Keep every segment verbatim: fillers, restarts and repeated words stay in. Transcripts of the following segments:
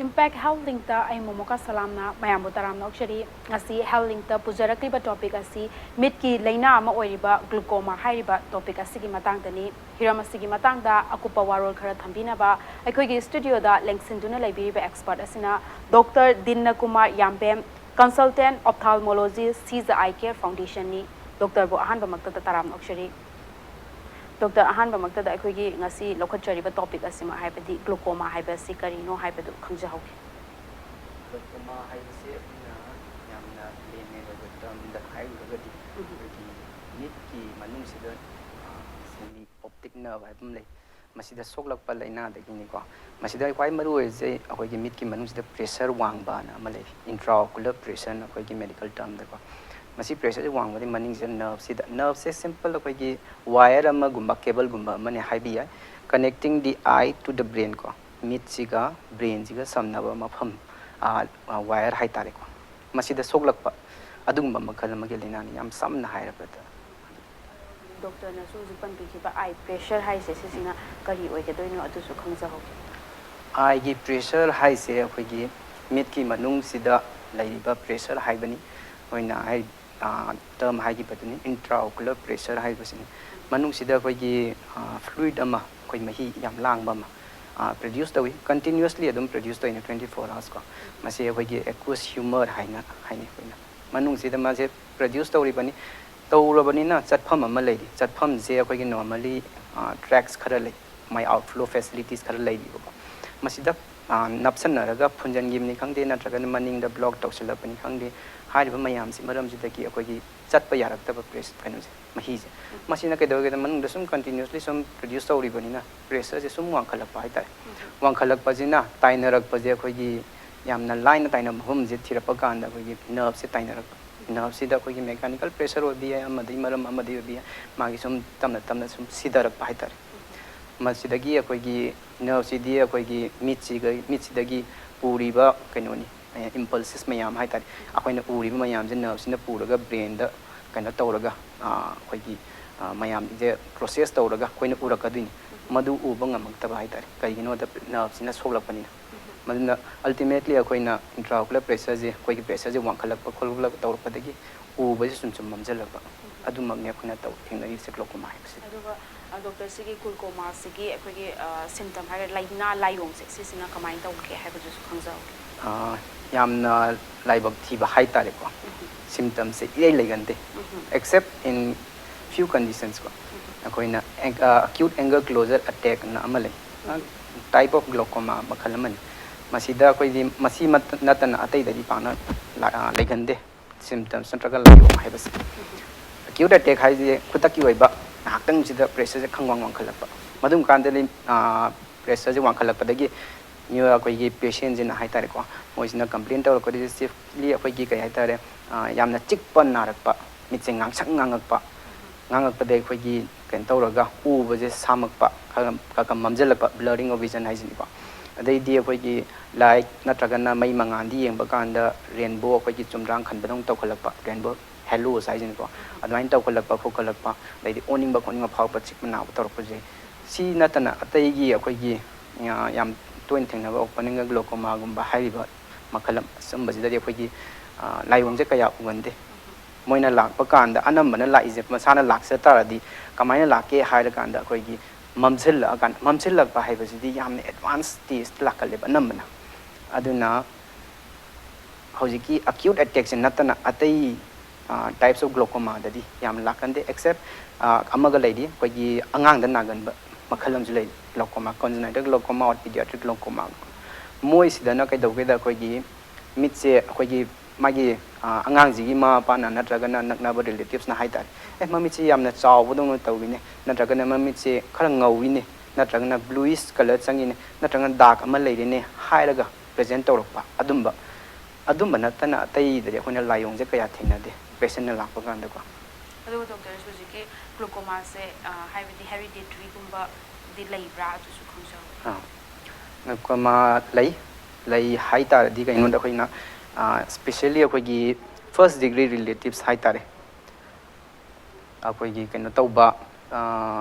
Impact Health Linkꯇ ꯑꯩ ꯃꯣꯃꯣꯀꯥ ꯁꯂꯥꯝꯅ ꯃꯌꯥꯝꯕꯨ ꯇꯔꯥꯝꯅ ꯑꯣꯛꯆꯔꯤ꯫ ꯉꯁꯤ Health Linkꯇ ꯄꯨꯖꯔꯛꯂꯤꯕ topic ꯑꯁꯤ ꯃꯤꯠꯀꯤ ꯂꯥꯏꯅꯥ ꯑꯃ ꯑꯣꯏꯔꯤꯕ glaucoma ꯍꯥꯏꯔꯤꯕ topic ꯑꯁꯤꯒꯤ ꯃꯇꯥꯡꯗꯅꯤ꯫ ꯍꯤꯔꯝ ꯑꯁꯤꯒꯤ ꯃꯇꯥꯡꯗ ꯑꯀꯨꯞꯄ ꯋꯥꯔꯣꯜ ꯈꯔ ꯊꯝꯕꯤꯅꯕ ꯑꯩꯈꯣꯏꯒꯤ studioꯗ ꯂꯦꯡꯁꯤꯟꯗꯨꯅ ꯂꯩꯕꯤꯔꯤꯕ expert ꯑꯁꯤꯅ Doctor ꯗꯤꯟꯅ Kumar ꯌꯥꯝꯕꯦꯝ, consultant ophthalmologist, Siza Eye Care Foundationꯅꯤ꯫ Doctorꯕꯨ ꯑꯍꯥꯟꯕꯃꯛꯇꯗ ꯇꯔꯥꯝꯅ ꯑꯣꯛꯆꯔꯤ꯫ Doctor, ꯑꯍꯥꯟꯕꯃꯛꯇꯗ ꯑꯩꯈꯣꯏꯒꯤ ꯉꯁꯤ ꯂꯧꯈꯠꯆꯔꯤꯕ topic ꯑꯁꯤꯃꯛ, ꯍꯥꯏꯕꯗꯤ glaucoma ꯍꯥꯏꯕ ꯑꯁꯤ ꯀꯔꯤꯅꯣ ꯍꯥꯏꯕꯗꯨ ꯈꯪꯖꯍꯧꯒꯦ꯫ glaucoma ꯍꯥꯏꯕꯁꯦ ꯑꯩꯈꯣꯏꯅ ꯌꯥꯝꯅ layman ꯑꯣꯏꯕ termꯗ ꯍꯥꯏꯔꯨꯔꯒꯗꯤ, ꯑꯩꯈꯣꯏꯒꯤ ꯃꯤꯠꯀꯤ ꯃꯅꯨꯡꯁꯤꯗ, ꯑ, semi optic nerve ꯍꯥꯏꯕ ꯑꯃ ꯂꯩ꯫ ꯃꯁꯤꯗ ꯁꯣꯛꯂꯛꯄ ꯂꯥꯏꯅꯥꯗꯒꯤꯅꯤꯀꯣ꯫ ꯃꯁꯤꯗ ꯈ꯭ꯋꯥꯏ ꯃꯔꯨ ꯑꯣꯏꯔꯤꯁꯦ ꯑꯩꯈꯣꯏꯒꯤ ꯃꯤꯠꯀꯤ ꯃꯅꯨꯡꯁꯤꯗ pressure ꯋꯥꯡꯕꯅ ꯑꯃ ꯂꯩ, intraocular pressureꯅ ꯑꯩꯈꯣꯏꯒꯤ medical termꯗꯀꯣ꯫ ꯃꯁꯤ pressure ꯋꯥꯡꯕꯗꯤ ꯃꯅꯤꯡꯁꯤꯗ nerveꯁꯤꯗ, nerveꯁꯦ simple ꯑꯩꯈꯣꯏꯒꯤ wire ꯑꯃꯒꯨꯝꯕ, cableꯒꯨꯝꯕ ꯑꯃꯅꯦ ꯍꯥꯏꯕ ꯌꯥꯏ, connecting the eye to the brain ꯀꯣ꯫ ꯃꯤꯠꯁꯤꯒ brainꯁꯤꯒ ꯁꯝꯅꯕ ꯃꯐꯝ, ꯑ, ꯑ, wire ꯍꯥꯏꯇꯥꯔꯦꯀꯣ꯫ ꯃꯁꯤꯗ ꯁꯣꯛꯂꯛꯄ ꯑꯗꯨꯒꯨꯝꯕ ꯃꯈꯜ ꯑꯃꯒꯤ ꯂꯥꯏꯅꯥꯅꯤ, ꯌꯥꯝ ꯁꯝꯅ ꯍꯥꯏꯔꯕꯗ꯫ Doctorꯅꯁꯨ ꯍꯧꯖꯤꯛ ꯄꯟꯕꯤꯈꯤꯕ eye pressure ꯍꯥꯏꯁꯦ, ꯁꯤꯁꯤꯅ ꯀꯔꯤ ꯑꯣꯏꯒꯗꯣꯏꯅꯣ, ꯑꯗꯨꯁꯨ ꯈꯪꯖꯍꯧꯒꯦ꯫ Eyeꯒꯤ pressure ꯍꯥꯏꯁꯦ ꯑꯩꯈꯣꯏꯒꯤ ꯃꯤꯠꯀꯤ ꯃꯅꯨꯡꯁꯤꯗ ꯂꯩꯔꯤꯕ pressure ꯍꯥꯏꯕꯅꯤ꯫ ꯑꯩꯈꯣꯏꯅ ꯍꯥꯏ, ꯑ, term ꯍꯥꯏꯈꯤꯕꯗꯨꯅꯤ, intraocular pressure ꯍꯥꯏꯕꯁꯤꯅꯤ꯫ ꯃꯅꯨꯡꯁꯤꯗ ꯑꯩꯈꯣꯏꯒꯤ, ꯑ, fluid ꯑꯃ, ꯑꯩꯈꯣꯏ ꯃꯍꯤ ꯌꯥꯝ ꯂꯥꯡꯕ ꯑꯃ, ꯑ, produce ꯇꯧꯏ, continuously ꯑꯗꯨꯝ produce ꯇꯧꯏꯅ twenty four hours ꯀꯣ꯫ ꯃꯁꯤ ꯑꯩꯈꯣꯏꯒꯤ aqueous humor ꯍꯥꯏꯅ ꯍꯥꯏꯅꯩ ꯑꯩꯈꯣꯏꯅ꯫ ꯃꯅꯨꯡꯁꯤꯗ ꯃꯥꯁꯦ produce ꯇꯧꯔꯤꯕꯅꯤ꯫ ꯇꯧꯔꯕꯅꯤꯅ ꯆꯠꯐꯝ ꯑꯃ ꯂꯩꯔꯤ꯫ ꯆꯠꯐꯝꯁꯦ ꯑꯩꯈꯣꯏꯒꯤ normally, ꯑ, tracts ꯈꯔ ꯂꯩ, ꯃꯥꯏ outflow facilities ꯈꯔ ꯂꯩꯔꯤꯕꯀꯣ꯫ ꯃꯁꯤꯗ, ꯑ, ꯅꯞꯁꯟꯅꯔꯒ ꯐꯨꯟꯖꯟꯈꯤꯕꯅꯤ ꯈꯪꯗꯦ, ꯅꯠꯇ꯭ꯔꯒꯅ ꯃꯅꯤꯡꯗ block ꯇꯧꯁꯤꯜꯂꯛꯄꯅꯤ ꯈꯪꯗꯦ, ꯍꯥꯏꯔꯤꯕ ꯃꯌꯥꯝꯁꯤ ꯃꯔꯝꯁꯤꯗꯒꯤ ꯑꯩꯈꯣꯏꯒꯤ ꯆꯠꯄ ꯌꯥꯔꯛꯇꯕ press-, ꯀꯩꯅꯣꯁꯦ, ꯃꯍꯤꯁꯦ꯫ ꯃꯁꯤꯅ ꯀꯩꯗꯧꯒꯦꯗ, ꯃꯅꯨꯡꯗ ꯁꯨꯝ continuously ꯁꯨꯝ produce ꯇꯧꯔꯤꯕꯅꯤꯅ pressureꯁꯦ ꯁꯨꯝ ꯋꯥꯡꯈꯠꯂꯛꯄ ꯍꯥꯏꯇꯥꯔꯦ꯫ ꯋꯥꯡꯈꯠꯂꯛꯄꯁꯤꯅ ꯇꯥꯏꯅꯔꯛꯄꯁꯦ ꯑꯩꯈꯣꯏꯒꯤ ꯌꯥꯝꯅ ꯂꯥꯏꯅ ꯇꯥꯏꯅꯕ ꯃꯐꯝꯁꯦ ꯊꯤꯔꯛꯄ ꯀꯥꯟꯗ ꯑꯩꯈꯣꯏꯒꯤ nerveꯁꯦ ꯇꯥꯏꯅꯔꯛꯄ꯫ Nerveꯁꯤꯗ ꯑꯩꯈꯣꯏꯒꯤ mechanical pressure ꯑꯣꯏꯕ ꯌꯥꯏ, ꯑꯃꯗꯒꯤ ꯃꯔꯝ ꯑꯃꯗꯒꯤ ꯑꯣꯏꯕ ꯌꯥꯏ, ꯃꯥꯒꯤ ꯁꯨꯝ ꯇꯞꯅ ꯇꯞꯅ ꯁꯨꯝ ꯁꯤꯊꯔꯛꯄ ꯍꯥꯏꯇꯥꯔꯦ꯫ ꯃꯁꯤꯗꯒꯤ ꯑꯩꯈꯣꯏꯒꯤ nerveꯁꯤꯗꯤ ꯑꯩꯈꯣꯏꯒꯤ ꯃꯤꯠꯁꯤꯒ, ꯃꯤꯠꯁꯤꯗꯒꯤ ꯄꯨꯔꯤꯕ ꯀꯩꯅꯣꯅꯤ, impulses ꯃꯌꯥꯝ ꯍꯥꯏꯇꯥꯔꯦ꯫ ꯑꯩꯈꯣꯏꯅ ꯎꯔꯤꯕ ꯃꯌꯥꯝꯁꯦ nerveꯁꯤꯅ ꯄꯨꯔꯒ brainꯗ ꯀꯩꯅꯣ ꯇꯧꯔꯒ, ꯑ, ꯑꯩꯈꯣꯏꯒꯤ, ꯑ, ꯃꯌꯥꯝꯁꯦ process ꯇꯧꯔꯒ ꯑꯩꯈꯣꯏꯅ ꯎꯔꯛꯀꯗꯣꯏꯅꯤ꯫ ꯃꯗꯨ ꯎꯕ ꯉꯝꯃꯛꯇꯕ ꯍꯥꯏꯇꯥꯔꯦ꯫ ꯀꯩꯒꯤꯅꯣꯗ nerveꯁꯤꯅ ꯁꯣꯛꯂꯛꯄꯅꯤꯅ꯫ ꯃꯗꯨꯅ ultimately ꯑꯩꯈꯣꯏꯅ intraocular pressureꯁꯦ, ꯑꯩꯈꯣꯏꯒꯤ pressureꯁꯦ ꯋꯥꯡꯈꯠꯂꯛꯄ ꯈꯣꯠꯂꯛꯄ ꯇꯧꯔꯛꯄꯗꯒꯤ ꯎꯕꯁꯦ ꯁꯨꯝ ꯁꯨꯝ ꯃꯝꯁꯤꯜꯂꯛꯄ, ꯑꯗꯨꯃꯛꯅꯤ ꯑꯩꯈꯣꯏꯅ ꯇꯧ ꯊꯦꯡꯅꯔꯤꯁꯦ glaucoma ꯍꯥꯏꯕꯁꯦ꯫ ꯑꯗꯨꯒ ꯗꯣꯛꯇꯔꯁꯤꯒꯤ glaucomaꯁꯤꯒꯤ ꯑꯩꯈꯣꯏꯒꯤ ꯁꯤꯝꯇꯝ ꯍꯥꯏꯔꯒ ꯂꯥꯏꯅꯥ ꯂꯥꯏꯑꯣꯡꯁꯦ ꯁꯤꯁꯤꯅ ꯀꯃꯥꯏꯅ ꯇꯧꯒꯦ ꯍꯥꯏꯕꯗꯨꯁꯨ ꯈꯪꯖꯍꯧꯒꯦ꯫ ꯑꯥ, ꯌꯥꯝꯅ ꯂꯥꯏꯕꯛ ꯊꯤꯕ ꯍꯥꯏꯇꯥꯔꯦꯀꯣ, ꯁꯤꯝꯇꯝꯁꯦ ꯏꯔꯩ ꯂꯩꯒꯟꯗꯦ, except in few conditions ꯀꯣ꯫ ꯑꯩꯈꯣꯏꯅ acute angle closure attackꯅ ꯑꯃ ꯂꯩ, type of glaucoma ꯃꯈꯜ ꯑꯃꯅꯤ꯫ ꯃꯁꯤꯗ ꯑꯩꯈꯣꯏꯗꯤ ꯃꯁꯤ ꯅꯠꯇꯅ ꯑꯇꯩꯗꯗꯤ ꯄꯥꯛꯅ ꯂꯩꯒꯟꯗꯦ꯫ ꯁꯤꯝꯇꯝꯁ ꯅꯠꯇ꯭ꯔꯒ ꯂꯥꯏꯑꯣꯡ ꯍꯥꯏꯕꯁꯦ꯫ Acute attack ꯍꯥꯏꯁꯦ ꯈꯨꯗꯛꯀꯤ ꯑꯣꯏꯕ, ꯉꯥꯏꯍꯥꯛꯇꯪꯁꯤꯗ pressureꯁꯦ ꯈꯪꯋꯥꯡ ꯋꯥꯡꯈꯠꯂꯛꯄ꯫ ꯃꯗꯨꯝ ꯀꯥꯟꯗꯗꯤ pressureꯁꯦ ꯋꯥꯡꯈꯠꯂꯛꯄꯗꯒꯤ ꯃꯤꯑꯣꯏ ꯑꯩꯈꯣꯏꯒꯤ patientꯁꯤꯅ ꯍꯥꯏꯇꯥꯔꯦꯀꯣ, ꯃꯣꯏꯁꯤꯅ complain ꯇꯧꯔꯛꯄꯗꯒꯤ chiefly ꯑꯩꯈꯣꯏꯒꯤ ꯀꯩ ꯍꯥꯏꯇꯥꯔꯦ, ꯌꯥꯝꯅ ꯆꯤꯛꯄ ꯅꯥꯔꯛꯄ, ꯃꯤꯠꯁꯦ ꯉꯥꯡꯁꯪ ꯉꯥꯡꯉꯛꯄ, ꯉꯥꯡꯉꯛꯄꯗꯒꯤ ꯑꯩꯈꯣꯏꯒꯤ ꯀꯩꯅꯣ ꯇꯧꯔꯒ ꯎꯕꯁꯦ ꯁꯥꯃꯛꯄ, ꯈꯔ ꯈꯔ ꯃꯝꯁꯤꯜꯂꯛꯄ, blurring of vision ꯍꯥꯏꯁꯤꯅꯤꯀꯣ꯫ ꯑꯗꯩꯗꯤ ꯑꯩꯈꯣꯏꯒꯤ light ꯅꯠꯇ꯭ꯔꯒꯅ ꯃꯩ ꯃꯉꯥꯜꯗꯤ ꯌꯦꯡꯕ ꯀꯥꯟꯗ rainbow, ꯑꯩꯈꯣꯏꯒꯤ ꯆꯨꯝꯗ꯭ꯔꯥꯡ ꯈꯟꯕꯗꯧꯅ ꯇꯧꯈꯠꯂꯛꯄ, rainbow halos ꯍꯥꯏꯁꯤꯅꯀꯣ, ꯑꯗꯨꯃꯥꯏꯅ ꯇꯧꯈꯠꯂꯛꯄ ꯈꯣꯠꯀꯠꯂꯛꯄ, ꯑꯗꯩꯗꯤ ꯑꯣꯅꯤꯡꯕ ꯈꯣꯠꯅꯤꯡꯕ ꯐꯥꯎꯔꯛꯄ, ꯆꯤꯛꯄ ꯅꯥꯕ ꯇꯧꯔꯛꯄꯁꯦ꯫ ꯁꯤ ꯅꯠꯇꯅ ꯑꯇꯩꯒꯤ ꯑꯩꯈꯣꯏꯒꯤ ꯌꯥꯝ ꯇꯣꯏꯅ ꯊꯦꯡꯅꯕ open angle glaucomaꯒꯨꯝꯕ ꯍꯥꯏꯔꯤꯕ ꯃꯈꯜ ꯑꯁꯨꯝꯕꯁꯤꯗꯗꯤ ꯑꯩꯈꯣꯏꯒꯤ ꯂꯥꯏꯑꯣꯡꯁꯦ ꯀꯌꯥ ꯎꯒꯟꯗꯦ꯫ ꯃꯣꯏꯅ ꯂꯥꯛꯄ ꯀꯥꯟꯗ ꯑꯅꯝꯕꯅ ꯂꯥꯛꯏꯁꯦ ꯃꯁꯥꯅ ꯂꯥꯛꯆ ꯇꯥꯔꯗꯤ ꯀꯃꯥꯏꯅ ꯂꯥꯛꯀꯦ ꯍꯥꯏꯔꯀꯥꯟꯗ ꯑꯩꯈꯣꯏꯒꯤ ꯃꯝꯁꯤꯜꯂꯛꯑꯀꯥꯟꯗ, ꯃꯝꯁꯤꯜꯂꯛꯄ ꯍꯥꯏꯕꯁꯤꯗꯤ ꯌꯥꯝꯅ advance stageꯇ ꯂꯥꯛꯀꯜꯂꯦꯕ ꯑꯅꯝꯕꯅ꯫ ꯑꯗꯨꯅ ꯍꯧꯖꯤꯛꯀꯤ acute attackꯁꯦ ꯅꯠꯇꯅ ꯑꯇꯩ types of glaucomaꯗꯗꯤ ꯌꯥꯝꯅ ꯂꯥꯛꯀꯟꯗꯦ, except ꯑꯃꯒ ꯂꯩꯔꯤ, ꯑꯩꯈꯣꯏꯒꯤ ꯑꯉꯥꯡꯗ ꯅꯥꯒꯟꯕ ꯃꯈꯜ ꯑꯃꯁꯨ ꯂꯩ, glaucoma, congenital glaucoma or pediatric glaucoma꯫ ꯃꯣꯏꯁꯤꯗꯅ ꯀꯩꯗꯧꯒꯦꯗ, ꯑꯩꯈꯣꯏꯒꯤ ꯃꯤꯠꯁꯦ ꯑꯩꯈꯣꯏꯒꯤ ꯃꯥꯒꯤ ꯑꯉꯥꯡꯁꯤꯒꯤ ꯃꯃꯥ ꯃꯄꯥꯅ ꯅꯠꯇ꯭ꯔꯒꯅ ꯅꯛꯅꯕ relatives ꯅ ꯍꯥꯏꯇꯥꯔꯦ, "ꯑꯦ, ꯃꯃꯤꯠꯁꯤ ꯌꯥꯝꯅ ꯆꯥꯎꯕꯗꯧꯅ ꯇꯧꯋꯤꯅꯦ, ꯅꯠꯇ꯭ꯔꯒꯅ ꯃꯃꯤꯠꯁꯦ ꯈꯔ ꯉꯧꯋꯤꯅꯦ, ꯅꯠꯇ꯭ꯔꯒꯅ bluish colour ꯆꯪꯉꯤꯅꯦ, ꯅꯠꯇ꯭ꯔꯒꯅ dark ꯑꯃ ꯂꯩꯔꯦꯅꯦ" ꯍꯥꯏꯔꯒ present ꯇꯧꯔꯛꯄ ꯑꯗꯨꯝꯕ, ꯑꯗꯨꯝꯕ ꯅꯠꯇꯅ ꯑꯇꯩꯗꯗꯤ ꯑꯩꯈꯣꯏꯅ ꯂꯥꯏꯑꯣꯡꯁꯦ ꯀꯌꯥ ꯊꯦꯡꯅꯗꯦ patientꯅ ꯂꯥꯛꯄ ꯀꯥꯟꯗꯀꯣ꯫ ꯑꯗꯨꯒ doctor, ꯍꯧꯖꯤꯛꯀꯤ glaucomaꯁꯦ ꯍꯥꯏꯕꯗꯤ hereditaryꯒꯨꯝꯕꯗꯤ ꯂꯩꯕ꯭ꯔꯥ, ꯑꯗꯨꯁꯨ ꯈꯪꯖꯍꯧꯒꯦ꯫ glaucoma ꯂꯩ꯫ ꯂꯩ ꯍꯥꯏ ꯇꯥꯔꯗꯤ ꯀꯩꯅꯣꯗ ꯑꯩꯈꯣꯏꯅ specially ꯑꯩꯈꯣꯏꯒꯤ first degree relatives ꯍꯥꯏ ꯇꯥꯔꯦ, ꯑꯩꯈꯣꯏꯒꯤ ꯀꯩꯅꯣ ꯇꯧꯕ,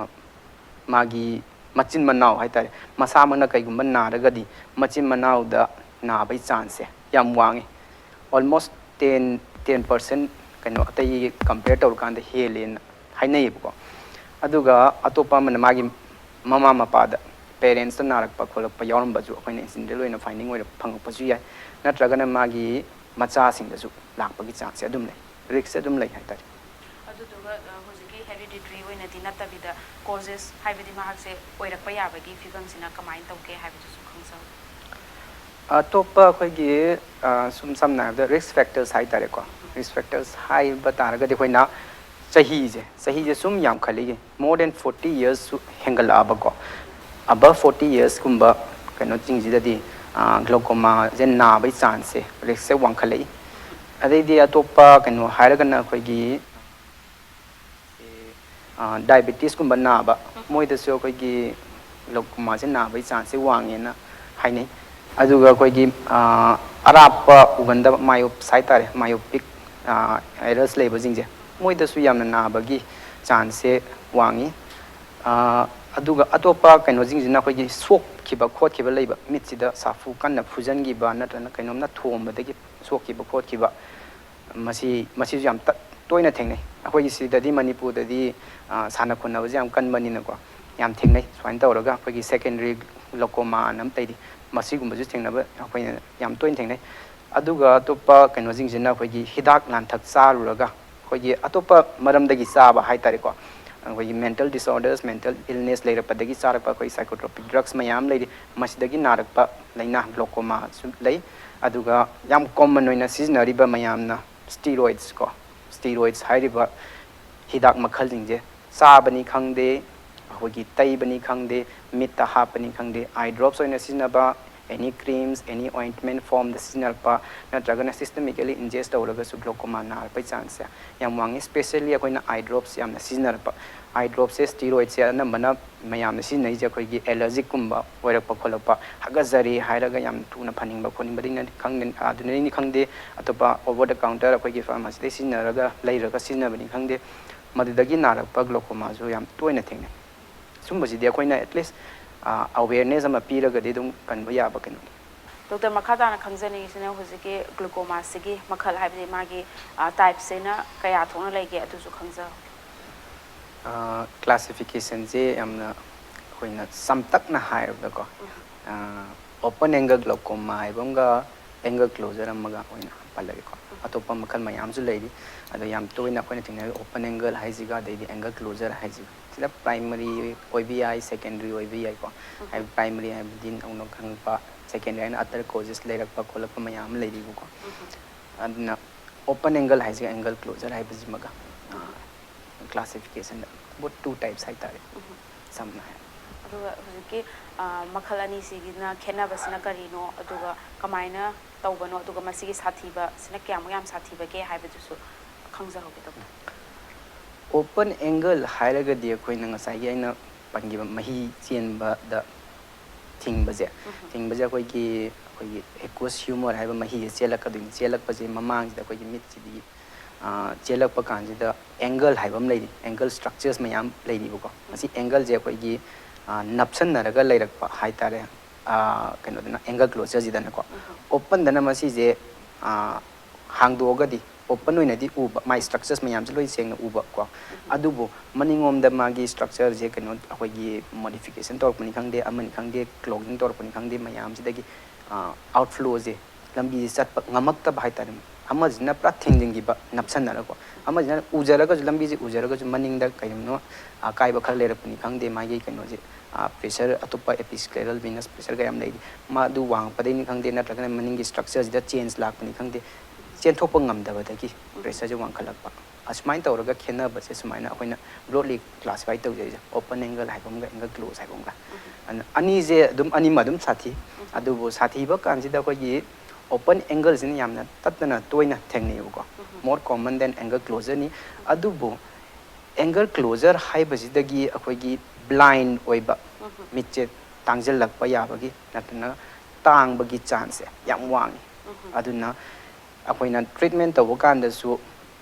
ꯃꯥꯒꯤ ꯃꯆꯤꯟ ꯃꯅꯥꯎ ꯍꯥꯏꯇꯥꯔꯦ, ꯃꯁꯥꯃꯛꯅ ꯀꯩꯒꯨꯝꯕ ꯅꯥꯔꯒꯗꯤ ꯃꯆꯤꯟ ꯃꯅꯥꯎꯗ ꯅꯥꯕꯒꯤ ꯆꯥꯟꯁꯁꯦ ꯌꯥꯝ ꯋꯥꯡꯉꯤ꯫ ꯑꯣꯜꯃꯣꯁ ꯇꯦꯟ ꯇꯦꯟ ꯄꯥꯔꯁꯦꯟ ꯀꯩꯅꯣ ꯑꯇꯩꯒꯤ ꯀꯝꯄꯤꯌꯔ ꯇꯧꯔꯀꯥꯟꯗ ꯍꯦꯜꯂꯦꯅ ꯍꯥꯏꯅꯩꯌꯦꯕꯀꯣ꯫ ꯑꯗꯨꯒ ꯑꯇꯣꯞꯄ ꯑꯃꯅ ꯃꯥꯒꯤ ꯃꯃꯥ ꯃꯄꯥꯗ, ꯄꯦꯔꯦꯟꯁꯇ ꯅꯥꯔꯛꯄ ꯈꯣꯠꯂꯛꯄ ꯌꯥꯎꯔꯝꯕꯁꯨ ꯑꯩꯈꯣꯏꯅ ꯏꯟꯁꯤꯗꯦꯟꯇꯦꯜ ꯑꯣꯏꯅ ꯐꯥꯏꯟꯗꯤꯡ ꯑꯣꯏꯔ ꯐꯪꯉꯛꯄꯁꯨ ꯌꯥꯏ꯫ ꯅꯠꯇ꯭ꯔꯒꯅ ꯃꯥꯒꯤ ꯃꯆꯥꯁꯤꯡꯗꯁꯨ ꯂꯥꯛꯄꯒꯤ ꯆꯥꯟꯁꯁꯦ ꯑꯗꯨꯝ ꯂꯩ, ꯔꯤꯛꯁꯁꯦ ꯑꯗꯨꯝ ꯂꯩ ꯍꯥꯏꯇꯥꯔꯦ꯫ ꯑꯗꯨꯗꯨꯒ ꯑ, ꯍꯧꯖꯤꯛꯀꯤ ꯍꯦꯔꯤꯗꯤꯇ꯭ꯔꯤ ꯑꯣꯏꯅꯗꯤ ꯅꯠꯇꯕꯤꯗ ꯀꯣꯖꯦꯁ, ꯍꯥꯏꯕꯗꯤ ꯃꯍꯥꯛꯁꯦ ꯑꯣꯏꯔꯛꯄ ꯌꯥꯕꯒꯤ ꯐꯤꯕꯝꯁꯤꯅ ꯀꯃꯥꯏꯅ ꯇꯧꯒꯦ ꯍꯥꯏꯕꯗꯨꯁꯨ ꯈꯪꯖꯍꯧ꯫ ꯑꯇꯣꯞꯄ ꯑꯩꯈꯣꯏꯒꯤ ꯑ, ꯁꯨꯝ ꯁꯝꯅ ꯍꯥꯏꯔꯕꯗ ꯔꯤꯁꯛ ꯐꯦꯛꯇꯔꯁ ꯍꯥꯏꯇꯥꯔꯦꯀꯣ꯫ ꯔꯤꯁꯛ ꯐꯦꯛꯇꯔꯁ ꯍꯥꯏꯕ ꯇꯥꯔꯒꯗꯤ ꯑꯩꯈꯣꯏꯅ ꯆꯍꯤꯁꯦ ꯆꯍꯤꯁꯦ ꯁꯨꯝ ꯌꯥꯝꯈꯠꯂꯛꯏ, ꯃꯣꯔ ꯗꯦꯟ ꯐꯣꯔꯇꯤ ꯌꯔꯁꯁꯨ ꯍꯦꯟꯒꯠꯂꯛꯑꯕꯀꯣ꯫ ꯑꯕꯞ ꯐꯣꯔꯇꯤ ꯌꯔꯁꯀꯨꯝꯕ ꯀꯩꯅꯣꯁꯤꯡꯁꯤꯗꯗꯤ ꯒ꯭ꯂꯣꯀꯣꯃꯥꯁꯦ ꯅꯥꯕꯒꯤ ꯆꯥꯟꯁꯁꯦ, ꯔꯤꯁꯛꯁꯦ ꯋꯥꯡꯈꯠꯂꯛꯏ꯫ ꯑꯗꯩꯗꯤ ꯑꯇꯣꯞꯄ ꯀꯩꯅꯣ ꯍꯥꯏꯔꯒꯅ ꯑꯩꯈꯣꯏꯒꯤ ꯗꯥꯏꯕꯦꯇꯤꯁꯀꯨꯝꯕ ꯅꯥꯕ, ꯃꯣꯏꯗꯁꯨ ꯑꯩꯈꯣꯏꯒꯤ ꯒ꯭ꯂꯣꯀꯣꯃꯥꯁꯦ ꯅꯥꯕꯒꯤ ꯆꯥꯟꯁꯁꯦ ꯋꯥꯡꯉꯦꯅ ꯍꯥꯏꯅꯩ꯫ ꯑꯗꯨꯒ ꯑꯩꯈꯣꯏꯒꯤ ꯑꯔꯥꯞꯄ ꯎꯒꯟꯗꯕ, ꯃꯥꯏꯑꯣꯞꯁ ꯍꯥꯏꯇꯥꯔꯦ, ꯃꯥꯏꯑꯣꯄꯤꯛ ꯑꯦꯔꯔꯁ ꯂꯩꯕꯁꯤꯡꯁꯦ, ꯃꯣꯏꯗꯁꯨ ꯌꯥꯝꯅ ꯅꯥꯕꯒꯤ ꯆꯥꯟꯁꯁꯦ ꯋꯥꯡꯉꯤ꯫ ꯑꯗꯨꯒ ꯑꯇꯣꯞꯄ ꯀꯩꯅꯣꯁꯤꯡꯁꯤꯅ ꯑꯩꯈꯣꯏꯒꯤ ꯁꯣꯛꯈꯤꯕ ꯈꯣꯠꯈꯤꯕ ꯂꯩꯕ, ꯃꯤꯠꯁꯤꯗ ꯁꯥꯐꯨ ꯀꯟꯅ ꯐꯨꯖꯟꯈꯤꯕ ꯅꯠꯇ꯭ꯔꯒꯅ ꯀꯩꯅꯣꯝꯅ ꯊꯣꯝꯕꯗꯒꯤ ꯁꯣꯛꯈꯤꯕ ꯈꯣꯠꯈꯤꯕ, ꯃꯁꯤ ꯃꯁꯤꯁꯨ ꯌꯥꯝ ꯇ- ꯇꯣꯏꯅ ꯊꯦꯡꯅꯩ꯫ ꯑꯩꯈꯣꯏꯒꯤ ꯁꯤꯗꯗꯤ, ꯃꯅꯤꯄꯨꯔꯗꯗꯤ ꯁꯥꯟꯅ ꯈꯣꯠꯅꯕꯁꯦ ꯌꯥꯝ ꯀꯟꯕꯅꯤꯅꯀꯣ, ꯌꯥꯝ ꯊꯦꯡꯅꯩ꯫ ꯁꯨꯃꯥꯏꯅ ꯇꯧꯔꯒ ꯑꯩꯈꯣꯏꯒꯤ ꯁꯦꯀꯦꯟꯗꯔꯤ ꯒ꯭ꯂꯣꯀꯣꯃꯥ ꯑꯅ ꯑꯃ ꯂꯩꯔꯤ, ꯃꯁꯤꯒꯨꯝꯕꯁꯨ ꯊꯦꯡꯅꯕ ꯑꯩꯈꯣꯏꯅ ꯌꯥꯝ ꯇꯣꯏꯅ ꯊꯦꯡꯅꯩ꯫ ꯑꯗꯨꯒ ꯑꯇꯣꯞꯄ ꯀꯩꯅꯣꯁꯤꯡꯁꯤꯅ ꯑꯩꯈꯣꯏꯒꯤ ꯍꯤꯗꯥꯛ ꯂꯥꯡꯊꯛ ꯆꯥꯔꯨꯔꯒ ꯑꯩꯈꯣꯏꯒꯤ ꯑꯇꯣꯞꯄ ꯃꯔꯝꯗꯒꯤ ꯆꯥꯕ ꯍꯥꯏꯇꯥꯔꯦꯀꯣ, ꯑꯩꯈꯣꯏꯒꯤ ꯃꯦꯟꯇꯦꯜ ꯗꯤꯁꯑꯣꯔꯗꯔꯁ, ꯃꯦꯟꯇꯦꯜ ꯏꯜꯅꯦꯁ ꯂꯩꯔꯛꯄꯗꯒꯤ ꯆꯥꯔꯛꯄ ꯑꯩꯈꯣꯏ ꯁꯥꯏꯀꯣꯇ꯭ꯔꯣꯄꯤꯛ ꯗ꯭ꯔꯛꯁ ꯃꯌꯥꯝ ꯂꯩꯔꯤ, ꯃꯁꯤꯗꯒꯤ ꯅꯥꯔꯛꯄ ꯂꯥꯏꯅꯥ ꯒ꯭ꯂꯣꯀꯣꯃꯥꯁꯨ ꯂꯩ꯫ ꯑꯗꯨꯒ ꯌꯥꯝ ꯀꯣꯃꯟ ꯑꯣꯏꯅ ꯁꯤꯖꯤꯟꯅꯔꯤꯕ ꯃꯌꯥꯝꯅ ꯁ꯭ꯇꯤꯔꯣꯏꯗꯁ ꯀꯣ, ꯁ꯭ꯇꯤꯔꯣꯏꯗꯁ ꯍꯥꯏꯔꯤꯕ ꯍꯤꯗꯥꯛ ꯃꯈꯜꯁꯤꯡꯁꯦ ꯆꯥꯕꯅꯤ ꯈꯪꯗꯦ, ꯑꯩꯈꯣꯏꯒꯤ ꯇꯩꯕꯅꯤ ꯈꯪꯗꯦ, ꯃꯤꯠꯇ ꯍꯥꯞꯄꯅꯤ ꯈꯪꯗꯦ, ꯑꯥꯏ ꯗ꯭ꯔꯣꯞꯁ ꯑꯣꯏꯅ ꯁꯤꯖꯤꯟꯅꯕ, ꯑꯦꯅꯤ ꯀ꯭ꯔꯤꯝꯁ, ꯑꯦꯅꯤ ꯑꯣꯏꯟꯠꯃꯦꯟ ꯐꯣꯝꯗ ꯁꯤꯖꯤꯟꯅꯔꯛꯄ, ꯅꯠꯇ꯭ꯔꯒꯅ ꯁꯤꯁꯇꯦꯃꯤꯀꯦꯂꯤ ꯏꯟꯖꯦꯁ ꯇꯧꯔꯒꯁꯨ ꯒ꯭ꯂꯣꯀꯣꯃꯥ ꯅꯥꯔꯛꯄꯒꯤ ꯆꯥꯟꯁꯁꯦ ꯌꯥꯝ ꯋꯥꯡꯉꯤ꯫ ꯁ꯭ꯄꯦꯁꯦꯜꯂꯤ ꯑꯩꯈꯣꯏꯅ ꯑꯥꯏ ꯗ꯭ꯔꯣꯞꯁ ꯌꯥꯝꯅ ꯁꯤꯖꯤꯟꯅꯔꯛꯄ, ꯑꯥꯏ ꯗ꯭ꯔꯣꯞꯁꯦ ꯁ꯭ꯇꯤꯔꯣꯏꯗꯁꯦ ꯑꯅꯝꯕꯅ ꯃꯌꯥꯝꯅ ꯁꯤꯖꯤꯟꯅꯔꯤꯁꯦ ꯑꯩꯈꯣꯏꯒꯤ ꯑꯦꯂꯔꯖꯤꯛꯀꯨꯝꯕ ꯑꯣꯏꯔꯛꯄ ꯈꯣꯠꯂꯛꯄ, ꯍꯥꯀꯠꯆꯔꯦ ꯍꯥꯏꯔꯒ ꯌꯥꯝ ꯊꯨꯅ ꯐꯅꯤꯡꯕ ꯈꯣꯠꯅꯤꯡꯕꯗꯒꯤ ꯈꯪꯗꯦ, ꯑꯗꯨꯅꯅꯤ ꯈꯪꯗꯦ, ꯑꯇꯣꯞꯄ ꯑꯣꯚꯔ ꯗ ꯀꯥꯎꯟꯇꯔ ꯑꯩꯈꯣꯏꯒꯤ ꯐꯥꯔꯃꯥꯁꯤꯗꯒꯤ ꯁꯤꯖꯤꯟꯅꯔꯒ, ꯂꯩꯔꯒ ꯁꯤꯖꯤꯟꯅꯕꯅꯤ ꯈꯪꯗꯦ, ꯃꯗꯨꯗꯒꯤ ꯅꯥꯔꯛꯄ ꯒ꯭ꯂꯣꯀꯣꯃꯥꯁꯨ ꯌꯥꯝ ꯇꯣꯏꯅ ꯊꯦꯡꯅꯩ꯫ ꯁꯨꯝꯕꯁꯤꯗꯤ ꯑꯩꯈꯣꯏꯅ at least awareness ꯑꯃ ꯄꯤꯔꯒꯗꯤ ꯑꯗꯨꯝ ꯀꯟꯕ ꯌꯥꯕ ꯀꯩꯅꯣꯅꯤ꯫ ꯗꯣꯛꯇꯔ, ꯃꯈꯥ ꯇꯥꯅ ꯈꯪꯖꯅꯤꯡꯉꯤꯁꯤꯅ ꯍꯧꯖꯤꯛꯀꯤ glaucoma ꯁꯤꯒꯤ ꯃꯈꯜ, ꯍꯥꯏꯕꯗꯤ ꯃꯥꯒꯤ type ꯁꯤꯅ ꯀꯌꯥ ꯊꯣꯛꯅ ꯂꯩꯒꯦ, ꯑꯗꯨꯁꯨ ꯈꯪꯖꯍꯧꯒꯦ꯫ Classification ꯁꯦ ꯌꯥꯝꯅ ꯑꯩꯈꯣꯏꯅ ꯆꯝꯇꯛꯅ ꯍꯥꯏꯔꯕꯗꯀꯣ, open angle glaucoma ꯍꯥꯏꯕ ꯑꯃꯒ angle closure ꯑꯃꯒ ꯑꯣꯏꯅ ꯄꯜꯂꯒꯦꯀꯣ꯫ ꯑꯇꯣꯞꯄ ꯃꯈꯜ ꯃꯌꯥꯝꯁꯨ ꯂꯩꯔꯤ꯫ ꯑꯗꯣ ꯌꯥꯝ ꯇꯣꯏꯅ ꯑꯩꯈꯣꯏꯅ ꯊꯦꯡꯅꯔꯤꯕ open angle ꯍꯥꯏꯁꯤꯒ ꯑꯗꯩꯗꯤ angle closure ꯍꯥꯏꯁꯤꯒ, ꯁꯤꯗ primary ꯑꯣꯏꯕ ꯌꯥꯏ, secondary ꯑꯣꯏꯕ ꯌꯥꯏꯀꯣ꯫ ꯍꯥꯏꯕꯗꯤ primary ꯍꯥꯏꯕꯗꯤ ꯅꯧꯅ ꯈꯪꯉꯛꯄ, secondary ꯍꯥꯏꯅ other causes ꯂꯩꯔꯛꯄ ꯈꯣꯠꯂꯛꯄ ꯃꯌꯥꯝ ꯑꯃ ꯂꯩꯔꯤꯕꯀꯣ꯫ ꯑꯗꯨꯅ open angle ꯍꯥꯏꯁꯤꯒ angle closure ꯍꯥꯏꯕꯁꯤꯃꯒ classification ꯗ both two types ꯍꯥꯏꯇꯥꯔꯦ, ꯁꯝꯅ ꯍꯥꯏꯔꯕꯗ꯫ ꯑꯗꯨꯒ ꯍꯧꯖꯤꯛꯀꯤ ꯃꯈꯜ ꯑꯅꯤꯁꯤꯒꯤꯅ ꯈꯦꯠꯅꯕꯁꯤꯅ ꯀꯔꯤꯅꯣ, ꯑꯗꯨꯒ ꯀꯃꯥꯏꯅ ꯇꯧꯕꯅꯣ, ꯑꯗꯨꯒ ꯃꯁꯤꯒꯤ ꯁꯥꯊꯤꯕꯁꯤꯅ ꯀꯌꯥꯃꯨꯛ ꯌꯥꯝ ꯁꯥꯊꯤꯕꯒꯦ ꯍꯥꯏꯕꯗꯨꯁꯨ ꯈꯪꯖꯍꯧꯒꯦ ꯗꯣꯛꯇꯔ꯫ Open angle ꯍꯥꯏꯔꯒꯗꯤ ꯑꯩꯈꯣꯏꯅ ꯉꯁꯥꯏꯒꯤ ꯑꯩꯅ ꯄꯟꯈꯤꯕ ꯃꯍꯤ ꯆꯦꯟꯕꯗ ꯊꯤꯡꯕꯁꯦ, ꯊꯤꯡꯕꯁꯦ ꯑꯩꯈꯣꯏꯒꯤ, ꯑꯩꯈꯣꯏꯒꯤ aqueous humor ꯍꯥꯏꯕ ꯃꯍꯤꯁꯦ ꯆꯦꯜꯂꯛꯀꯗꯣꯏꯅꯤ꯫ ꯆꯦꯜꯂꯛꯄꯁꯦ ꯃꯃꯥꯡꯁꯤꯗ ꯑꯩꯈꯣꯏꯒꯤ ꯃꯤꯠꯁꯤꯗꯤ ꯆꯦꯜꯂꯛꯄ ꯀꯥꯟꯁꯤꯗ angle ꯍꯥꯏꯕ ꯑꯃ ꯂꯩꯔꯤ, angle structures ꯃꯌꯥꯝ ꯂꯩꯔꯤꯕꯀꯣ꯫ ꯃꯁꯤ angle ꯁꯦ ꯑꯩꯈꯣꯏꯒꯤ ꯅꯞꯁꯟꯅꯔꯒ ꯂꯩꯔꯛꯄ ꯍꯥꯏꯇꯥꯔꯦ꯫ ꯀꯩꯅꯣꯗꯅ angle closure ꯁꯤꯗꯅꯀꯣ꯫ Open ꯗꯅ ꯃꯁꯤꯁꯦ ꯍꯥꯡꯗꯣꯛꯑꯒꯗꯤ open ꯑꯣꯏꯅꯗꯤ ꯎꯕ, ꯃꯥꯏ structures ꯃꯌꯥꯝꯁꯦ ꯂꯣꯏ ꯁꯦꯡꯅ ꯎꯕ ꯀꯣ꯫ ꯑꯗꯨꯕꯨ ꯃꯅꯤꯡꯂꯣꯝꯗ ꯃꯥꯒꯤ structure ꯁꯦ ꯀꯩꯅꯣ, ꯑꯩꯈꯣꯏꯒꯤ modification ꯇꯧꯔꯛꯄꯅꯤ ꯈꯪꯗꯦ, ꯑꯃꯅꯤ ꯈꯪꯗꯦ, clogging ꯇꯧꯔꯛꯄꯅꯤ ꯈꯪꯗꯦ, ꯃꯌꯥꯝꯁꯤꯗꯒꯤ outflow ꯁꯦ, ꯂꯝꯕꯤꯁꯦ ꯆꯠꯄ ꯉꯝꯃꯛꯇꯕ ꯍꯥꯏꯇꯥꯔꯦ꯫ ꯑꯃꯁꯤꯅ ꯄꯨꯔꯥ ꯊꯤꯡꯖꯤꯟꯈꯤꯕ, ꯅꯞꯁꯟꯅꯔꯒꯀꯣ꯫ ꯑꯃꯁꯤꯅ ꯎꯖꯔꯒꯁꯨ, ꯂꯝꯕꯤꯁꯦ ꯎꯖꯔꯒꯁꯨ ꯃꯅꯤꯡꯗ ꯀꯩꯅꯣ ꯑꯀꯥꯏꯕ ꯈꯔ ꯂꯩꯔꯛꯄꯅꯤ ꯈꯪꯗꯦ, ꯃꯥꯒꯤ ꯀꯩꯅꯣꯁꯦ, pressure, ꯑꯇꯣꯞꯄ episcleral venous pressure ꯀꯌꯥꯝ ꯂꯩꯔꯤ, ꯃꯥ ꯑꯗꯨ ꯋꯥꯡꯉꯛꯄꯗꯩꯅꯤ ꯈꯪꯗꯦ, ꯅꯠꯇ꯭ꯔꯒꯅ ꯃꯅꯤꯡꯒꯤ structure ꯁꯤꯗ change ꯂꯥꯛꯄꯅꯤ ꯈꯪꯗꯦ, ꯆꯦꯟꯊꯣꯛꯄ ꯉꯝꯗꯕꯗꯒꯤ pressure ꯁꯦ ꯋꯥꯡꯈꯠꯂꯛꯄ꯫ ꯑꯁꯨꯃꯥꯏꯅ ꯇꯧꯔꯒ ꯈꯦꯠꯅꯕꯁꯦ ꯁꯨꯃꯥꯏꯅ ꯑꯩꯈꯣꯏꯅ broadly classify ꯇꯧꯖꯩꯁꯦ, open angle ꯍꯥꯏꯕ ꯑꯃꯒ angle close ꯍꯥꯏꯕ ꯑꯃꯒ꯫ ꯑꯗꯨꯅ ꯑꯅꯤꯁꯦ ꯑꯗꯨꯝ ꯑꯅꯤꯃꯛ ꯑꯗꯨꯝ ꯁꯥꯊꯤ꯫ ꯑꯗꯨꯕꯨ ꯁꯥꯊꯤꯕ ꯀꯥꯟꯁꯤꯗ ꯑꯩꯈꯣꯏꯒꯤ open angle ꯁꯤꯅ ꯌꯥꯝꯅ ꯇꯠꯇꯅ ꯇꯣꯏꯅ ꯊꯦꯡꯅꯩꯌꯦꯕꯀꯣ, more common than angle closure ꯅꯤ꯫ ꯑꯗꯨꯕꯨ angle closure ꯍꯥꯏꯕꯁꯤꯗꯒꯤ ꯑꯩꯈꯣꯏꯒꯤ blind ꯑꯣꯏꯕ, ꯃꯤꯠꯁꯦ ꯇꯥꯡꯁꯤꯜꯂꯛꯄ ꯌꯥꯕꯒꯤ ꯅꯠꯇ꯭ꯔꯒꯅ ꯇꯥꯡꯕꯒꯤ chance ꯁꯦ ꯌꯥꯝ ꯋꯥꯡꯉꯤ꯫ ꯑꯗꯨꯅ ꯑꯩꯈꯣꯏꯅ treatment ꯇꯧꯕ ꯀꯥꯟꯗꯁꯨ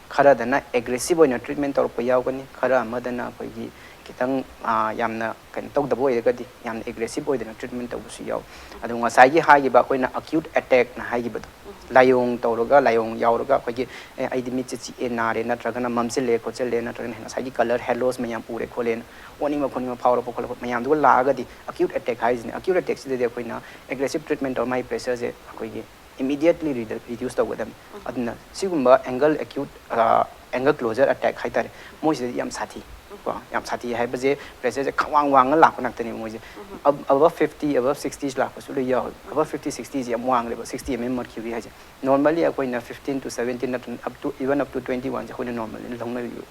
ꯈꯔꯗꯅ ꯑꯦꯒ꯭ꯔꯦꯁꯤꯞ ꯑꯣꯏꯅ ꯇ꯭ꯔꯤꯠꯃꯦꯟ ꯇꯧꯔꯛꯄ ꯌꯥꯎꯒꯅꯤ, ꯈꯔ ꯑꯃꯗꯅ ꯑꯩꯈꯣꯏꯒꯤ ꯈꯤꯇꯪ ꯌꯥꯝꯅ ꯀꯩꯅꯣ ꯇꯧꯗꯕ ꯑꯣꯏꯔꯒꯗꯤ ꯌꯥꯝꯅ ꯑꯦꯒ꯭ꯔꯦꯁꯤꯞ ꯑꯣꯏꯗꯅ ꯇ꯭ꯔꯤꯠꯃꯦꯟ ꯇꯧꯕꯁꯨ ꯌꯥꯎꯏ꯫ ꯑꯗꯨ ꯉꯁꯥꯏꯒꯤ ꯍꯥꯏꯈꯤꯕ ꯑꯩꯈꯣꯏꯅ ꯑꯀ꯭ꯌꯨꯠ ꯑꯦꯇꯦꯛꯅ ꯍꯥꯏꯈꯤꯕꯗꯣ, ꯂꯥꯏꯑꯣꯡ ꯇꯧꯔꯒ, ꯂꯥꯏꯑꯣꯡ ꯌꯥꯎꯔꯒ ꯑꯩꯈꯣꯏꯒꯤ ꯑꯦ ꯑꯩꯗꯤ ꯃꯤꯠꯁꯦ ꯆꯤꯛꯑꯦ, ꯅꯥꯔꯦ, ꯅꯠꯇ꯭ꯔꯒꯅ ꯃꯝꯁꯤꯜꯂꯦ, ꯈꯣꯠꯆꯤꯜꯂꯦ, ꯅꯠꯇ꯭ꯔꯒꯅ ꯉꯁꯥꯏꯒꯤ ꯀꯂꯔ ꯍꯦꯂꯣꯁ ꯃꯌꯥꯝ ꯎꯔꯦ ꯈꯣꯠꯂꯦꯅ ꯑꯣꯅꯤꯡꯕ ꯈꯣꯠꯅꯤꯡꯕ ꯐꯥꯎꯔꯛꯄ ꯈꯣꯠꯂꯛꯄ ꯃꯌꯥꯝꯗꯨꯒ ꯂꯥꯛꯑꯒꯗꯤ ꯑꯀ꯭ꯌꯨꯠ ꯑꯦꯇꯦꯛ ꯍꯥꯏꯁꯤꯅꯦ꯫ ꯑꯀ꯭ꯌꯨꯠ ꯑꯦꯇꯦꯛꯁꯤꯗꯗꯤ ꯑꯩꯈꯣꯏꯅ ꯑꯦꯒ꯭ꯔꯦꯁꯤꯞ ꯇ꯭ꯔꯤꯠꯃꯦꯟ ꯇꯧꯔ ꯃꯥꯒꯤ ꯄ꯭ꯔꯦꯁꯔꯁꯦ ꯑꯩꯈꯣꯏꯒꯤ ꯏꯃꯤꯗꯤꯌꯦꯠꯂꯤ ꯔꯤꯗ꯭ꯌꯨꯁ ꯇꯧꯒꯗꯕꯅꯤ꯫ ꯑꯗꯨꯅ ꯁꯤꯒꯨꯝꯕ angle acute angle closer attack ꯍꯥꯏꯇꯥꯔꯦ, ꯃꯣꯏꯁꯤꯗꯗꯤ ꯌꯥꯝ ꯁꯥꯊꯤ꯫ ꯀꯣ, ꯌꯥꯝ ꯁꯥꯊꯤ ꯍꯥꯏꯕꯁꯦ ꯄ꯭ꯔꯦꯁꯔꯁꯦ ꯈꯪꯋꯥꯡ ꯋꯥꯡꯅ ꯂꯥꯛꯄ ꯉꯥꯛꯇꯅꯦꯕ ꯃꯣꯏꯁꯦ꯫ ꯑꯕꯞ ꯐꯤꯐꯇꯤ, ꯑꯕꯞ ꯁꯤꯛꯁꯇꯤꯁ ꯂꯥꯛꯄꯁꯨ ꯂꯣꯏ ꯌꯥꯎꯋꯦ꯫ ꯑꯕꯞ ꯐꯤꯐꯇꯤ ꯁꯤꯛꯁꯇꯤꯁꯦ ꯌꯥꯝ ꯋꯥꯡꯈ꯭ꯔꯦꯕ, ꯁꯤꯛꯁꯇꯤ ꯑꯦꯝ ꯑꯦꯝ ꯃꯔꯀ꯭ꯌꯨꯔꯤ ꯍꯥꯏꯁꯦ꯫ ꯅꯣꯔꯃꯦꯜꯂꯤ ꯑꯩꯈꯣꯏꯅ ꯐꯤꯐꯇꯤꯟ ꯇꯨ ꯁꯕꯦꯟꯇꯤꯟ ꯅꯠꯇ꯭ꯔꯒ up to even up to twenty ꯋꯥꯟꯁꯦ ꯑꯩꯈꯣꯏꯅ ꯅꯣꯔꯃꯦꯜꯂꯤ ꯂꯧꯅꯕꯤꯌꯨ꯫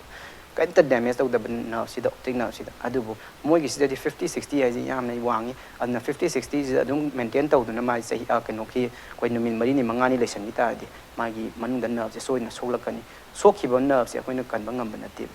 ꯀꯩꯝꯇ ꯗꯦꯃꯦꯖ ꯇꯧꯗꯕ ꯅꯔꯚꯁꯤꯗ, ꯑꯣꯞꯇꯤꯛ ꯅꯔꯚꯁꯤꯗ꯫ ꯑꯗꯨꯕꯨ ꯃꯣꯏꯒꯤꯁꯤꯗꯗꯤ ꯐꯤꯐꯇꯤ ꯁꯤꯛꯁꯇꯤ ꯍꯥꯏꯁꯦ ꯌꯥꯝꯅ ꯋꯥꯡꯉꯤ꯫ ꯑꯗꯨꯅ ꯐꯤꯐꯇꯤ ꯁꯤꯛꯁꯇꯤꯁꯤꯗ ꯑꯗꯨꯝ ꯃꯦꯟꯇꯦꯟ ꯇꯧꯗꯨꯅ ꯃꯥꯒꯤ ꯆꯍꯤ, ꯑ, ꯀꯩꯅꯣꯒꯤ ꯑꯩꯈꯣꯏ ꯅꯨꯃꯤꯠ ꯃꯔꯤꯅꯤ ꯃꯉꯥꯅꯤ ꯂꯩꯁꯟꯈꯤ ꯇꯥꯔꯗꯤ ꯃꯥꯒꯤ ꯃꯅꯨꯡꯗ ꯅꯔꯚꯁꯦ ꯁꯣꯏꯗꯅ ꯁꯣꯛꯂꯛꯀꯅꯤ꯫ ꯁꯣꯛꯈꯤꯕ ꯅꯔꯚꯁꯦ ꯑꯩꯈꯣꯏꯅ ꯀꯟꯕ ꯉꯝꯕ ꯅꯠꯇꯦꯕ꯫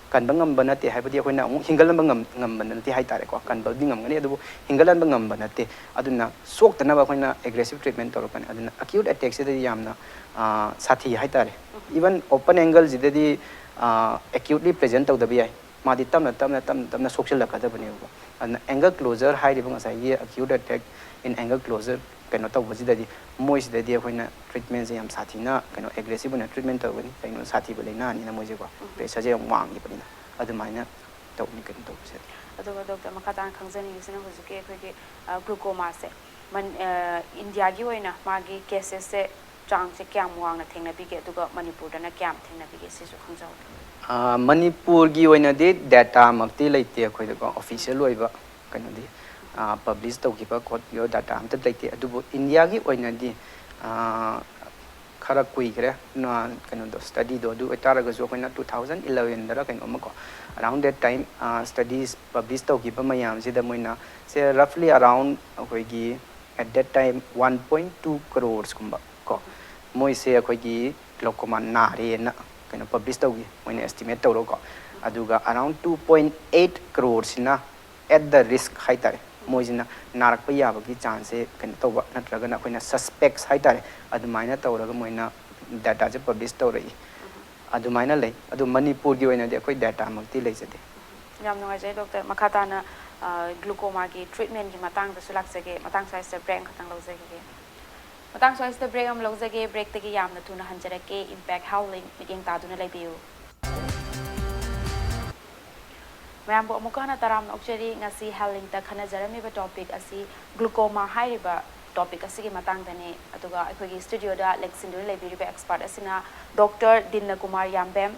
ꯀꯟꯕ ꯉꯝꯕ ꯅꯠꯇꯦ ꯍꯥꯏꯕꯗꯤ ꯑꯩꯈꯣꯏꯅ ꯑꯃꯨꯛ ꯍꯤꯡꯒꯠꯍꯟꯕ ꯉꯝ-, ꯉꯝꯕ ꯅꯠꯇꯦ ꯍꯥꯏꯇꯥꯔꯦꯀꯣ꯫ ꯀꯟꯕꯗꯤ ꯉꯝꯒꯅꯤ, ꯑꯗꯨꯕꯨ ꯍꯤꯡꯒꯠꯍꯟꯕ ꯉꯝꯕ ꯅꯠꯇꯦ꯫ ꯑꯗꯨꯅ ꯁꯣꯛꯇꯅꯕ ꯑꯩꯈꯣꯏꯅ ꯑꯦꯒ꯭ꯔꯦꯁꯤꯞ ꯇ꯭ꯔꯤꯠꯃꯦꯟ ꯇꯧꯔꯛꯀꯅꯤ꯫ ꯑꯗꯨꯅ ꯑꯀ꯭ꯌꯨꯠ ꯑꯦꯇꯦꯛꯁꯤꯗꯗꯤ ꯌꯥꯝꯅ, ꯑ, ꯁꯥꯊꯤ ꯍꯥꯏꯇꯥꯔꯦ꯫ ꯏꯚꯟ ꯑꯣꯄꯟ ꯑꯦꯡꯒꯜꯁꯤꯗꯗꯤ, ꯑ, ꯑꯦꯀ꯭ꯌꯨꯠꯂꯤ ꯄ꯭ꯔꯦꯖꯦꯟ ꯇꯧꯗꯕ ꯌꯥꯏ꯫ ꯃꯥꯗꯤ ꯇꯞꯅ ꯇꯞꯅ, ꯇꯞꯅ ꯇꯞꯅ ꯁꯣꯛꯆꯤꯜꯂꯛꯀꯗꯕꯅꯦꯕꯀꯣ꯫ ꯑꯗꯨꯅ ꯑꯦꯡꯒꯜ ꯀ꯭ꯂꯣꯖꯔ ꯍꯥꯏꯔꯤꯕ ꯉꯁꯥꯏꯒꯤ ꯑꯀ꯭ꯌꯨꯠ ꯑꯦꯇꯦꯛ ꯏꯟ ꯑꯦꯡꯒꯜ ꯀ꯭ꯂꯣꯖꯔ ꯀꯩꯅꯣ ꯇꯧꯕꯁꯤꯗꯗꯤ, ꯃꯣꯏꯁꯤꯗꯗꯤ ꯑꯩꯈꯣꯏꯅ ꯇ꯭ꯔꯤꯠꯃꯦꯟꯁꯦ ꯌꯥꯝ ꯁꯥꯊꯤꯅ, ꯀꯩꯅꯣ, ꯑꯦꯒ꯭ꯔꯦꯁꯤꯞ ꯑꯣꯏꯅ ꯇ꯭ꯔꯤꯠꯃꯦꯟ ꯇꯧꯒꯅꯤ꯫ ꯀꯩꯅꯣ, ꯁꯥꯊꯤꯕ ꯂꯥꯏꯅꯥꯅꯤꯅ ꯃꯣꯏꯁꯦꯀꯣ, ꯄ꯭ꯔꯦꯁꯔꯁꯦ ꯌꯥꯝ ꯋꯥꯡꯉꯤꯕꯅꯤꯅ꯫ ꯑꯗꯨꯃꯥꯏꯅ ꯇꯧꯅꯤ ꯀꯩꯅꯣ ꯇꯧꯕꯁꯦ꯫ ꯑꯗꯨꯒ ꯗꯣꯛꯇꯔ, ꯃꯈꯥ ꯇꯥꯅ ꯈꯪꯖꯅꯤꯡꯉꯤꯁꯤꯅ ꯍꯧꯖꯤꯛꯀꯤ ꯑꯩꯈꯣꯏꯒꯤ, ꯑ, ꯒ꯭ꯂꯨꯀꯣꯃꯥꯁꯦ ꯃꯟ-, ꯑ, ꯏꯟꯗꯤꯌꯥꯒꯤ ꯑꯣꯏꯅ ꯃꯥꯒꯤ ꯀꯦꯁꯦꯁꯁꯦ ꯆꯥꯡꯁꯦ ꯀꯌꯥꯝ ꯋꯥꯡꯅ ꯊꯦꯡꯅꯕꯤꯒꯦ, ꯑꯗꯨꯒ ꯃꯅꯤꯄꯨꯔꯗꯅ ꯀꯌꯥꯝ ꯊꯦꯡꯅꯕꯤꯒꯦ, ꯁꯤꯁꯨ ꯈꯪꯖꯍꯧꯒꯦ꯫ ꯑ, ꯃꯅꯤꯄꯨꯔꯒꯤ ꯑꯣꯏꯅꯗꯤ ꯗꯦꯇꯥꯃꯛꯇꯤ ꯂꯩꯇꯦ ꯑꯩꯈꯣꯏꯗꯀꯣ, ꯑꯣꯐꯤꯁꯤꯌꯦꯜ ꯑꯣꯏꯕ ꯀꯩꯅꯣꯗꯤ, ꯑ, ꯄꯕ꯭ꯂꯤꯁ ꯇꯧꯈꯤꯕ ꯈꯣꯠꯈꯤꯕ ꯗꯦꯇꯥ ꯑꯝꯇ ꯂꯩꯇꯦ꯫ ꯑꯗꯨꯕꯨ ꯏꯟꯗꯤꯌꯥꯒꯤ ꯑꯣꯏꯅꯗꯤ, ꯑ, ꯈꯔ ꯀꯨꯏꯈ꯭ꯔꯦ, ꯅ-, ꯀꯩꯅꯣꯗꯣ, ꯁ꯭ꯇꯗꯤꯗꯣ꯫ ꯑꯗꯨ ꯑꯣꯏꯇꯥꯔꯒꯁꯨ ꯑꯩꯈꯣꯏꯅ ꯇꯨ ꯊꯥꯎꯖꯟ ꯏꯂꯚꯦꯟꯗꯔ ꯀꯩꯅꯣꯝꯃꯀꯣ, around that time, uh, studies publish ꯇꯧꯈꯤꯕ ꯃꯌꯥꯝꯁꯤꯗ ꯃꯣꯏꯅ ꯁꯦ ꯔꯐꯂꯤ ꯑꯔꯥꯎꯟ ꯑꯩꯈꯣꯏꯒꯤ at that time one point two crores ꯀꯨꯝꯕ ꯀꯣ, ꯃꯣꯏꯁꯦ ꯑꯩꯈꯣꯏꯒꯤ glaucoma ꯅꯥꯔꯦꯅ ꯀꯩꯅꯣ ꯄꯕ꯭ꯂꯤꯁ ꯇꯧꯈꯤ, ꯃꯣꯏꯅ ꯑꯦꯁꯇꯤꯃꯦꯠ ꯇꯧꯔꯒꯀꯣ꯫ ꯑꯗꯨꯒ ꯑꯔꯥꯎꯟ ꯇꯨ ꯄꯣꯏꯟ ꯑꯩꯠ ꯀ꯭ꯔꯣꯔꯁꯤꯅ at the risk ꯍꯥꯏꯇꯥꯔꯦ, ꯃꯣꯏꯁꯤꯅ ꯅꯥꯔꯛꯄ ꯌꯥꯕꯒꯤ ꯆꯥꯟꯁꯁꯦ ꯀꯩꯅꯣ ꯇꯧꯕ, ꯅꯠꯇ꯭ꯔꯒꯅ ꯑꯩꯈꯣꯏꯅ ꯁꯁꯄꯦꯛꯁ ꯍꯥꯏꯇꯥꯔꯦ, ꯑꯗꯨꯃꯥꯏꯅ ꯇꯧꯔꯒ ꯃꯣꯏꯅ ꯗꯦꯇꯥꯁꯦ ꯄꯕ꯭ꯂꯤꯁ ꯇꯧꯔꯛꯏ꯫ ꯑꯗꯨꯃꯥꯏꯅ ꯂꯩ꯫ ꯑꯗꯨ ꯃꯅꯤꯄꯨꯔꯒꯤ ꯑꯣꯏꯅꯗꯤ ꯑꯩꯈꯣꯏ ꯗꯦꯇꯥꯃꯛꯇꯤ ꯂꯩꯖꯗꯦ꯫ ꯌꯥꯝ ꯅꯨꯡꯉꯥꯏꯖꯩ ꯗꯣꯛꯇꯔ꯫ ꯃꯈꯥ ꯇꯥꯅ ꯒ꯭ꯂꯨꯀꯣꯃꯥꯒꯤ ꯇ꯭ꯔꯤꯠꯃꯦꯟꯒꯤ ꯃꯇꯥꯡꯗꯁꯨ ꯂꯥꯛꯆꯒꯦ꯫ ꯃꯇꯥꯡ ꯁ꯭ꯋꯥꯏꯁꯤꯗ ꯕ꯭ꯔꯦꯛ ꯑꯃꯈꯛꯇꯪ ꯂꯧꯖꯈꯤꯒꯦ꯫ ꯃꯇꯥꯡ ꯁ꯭ꯋꯥꯏꯁꯤꯗ ꯕ꯭ꯔꯦꯛ ꯑꯃ ꯂꯧꯖꯒꯦ꯫ ꯕ꯭ꯔꯦꯛꯇꯒꯤ ꯌꯥꯝꯅ ꯊꯨꯅ ꯍꯟꯖꯔꯛꯀꯦ꯫ ꯏꯝꯄꯦꯛ ꯍꯦꯜꯊ ꯂꯤꯡ ꯃꯤꯠꯌꯦꯡ ꯇꯥꯗꯨꯅ ꯂꯩꯕꯤꯌꯨ꯫ ꯃꯌꯥꯝꯕꯨ ꯑꯃꯨꯛꯀ ꯍꯟꯅ ꯇꯔꯥꯝꯅ ꯑꯣꯛꯆꯔꯤ꯫ ꯉꯁꯤ ꯍꯦꯜꯊ ꯂꯤꯡꯇ ꯈꯟꯅꯖꯔꯝꯃꯤꯕ ꯇꯣꯄꯤꯛ ꯑꯁꯤ ꯒ꯭ꯂꯨꯀꯣꯃꯥ ꯍꯥꯏꯔꯤꯕ ꯇꯣꯄꯤꯛ ꯑꯁꯤꯒꯤ ꯃꯇꯥꯡꯗꯅꯤ꯫ ꯑꯗꯨꯒ ꯑꯩꯈꯣꯏꯒꯤ ꯁ꯭ꯇꯨꯗꯤꯑꯣꯗ ꯂꯦꯡꯁꯤꯟꯗꯨꯅ ꯂꯩꯕꯤꯔꯤꯕ ꯑꯦꯛꯁꯄꯔꯠ ꯑꯁꯤꯅ ꯗꯣꯛꯇꯔ ꯗꯤꯟꯅ ꯀꯨꯃꯥꯔ ꯌꯥꯝꯕꯦꯝ,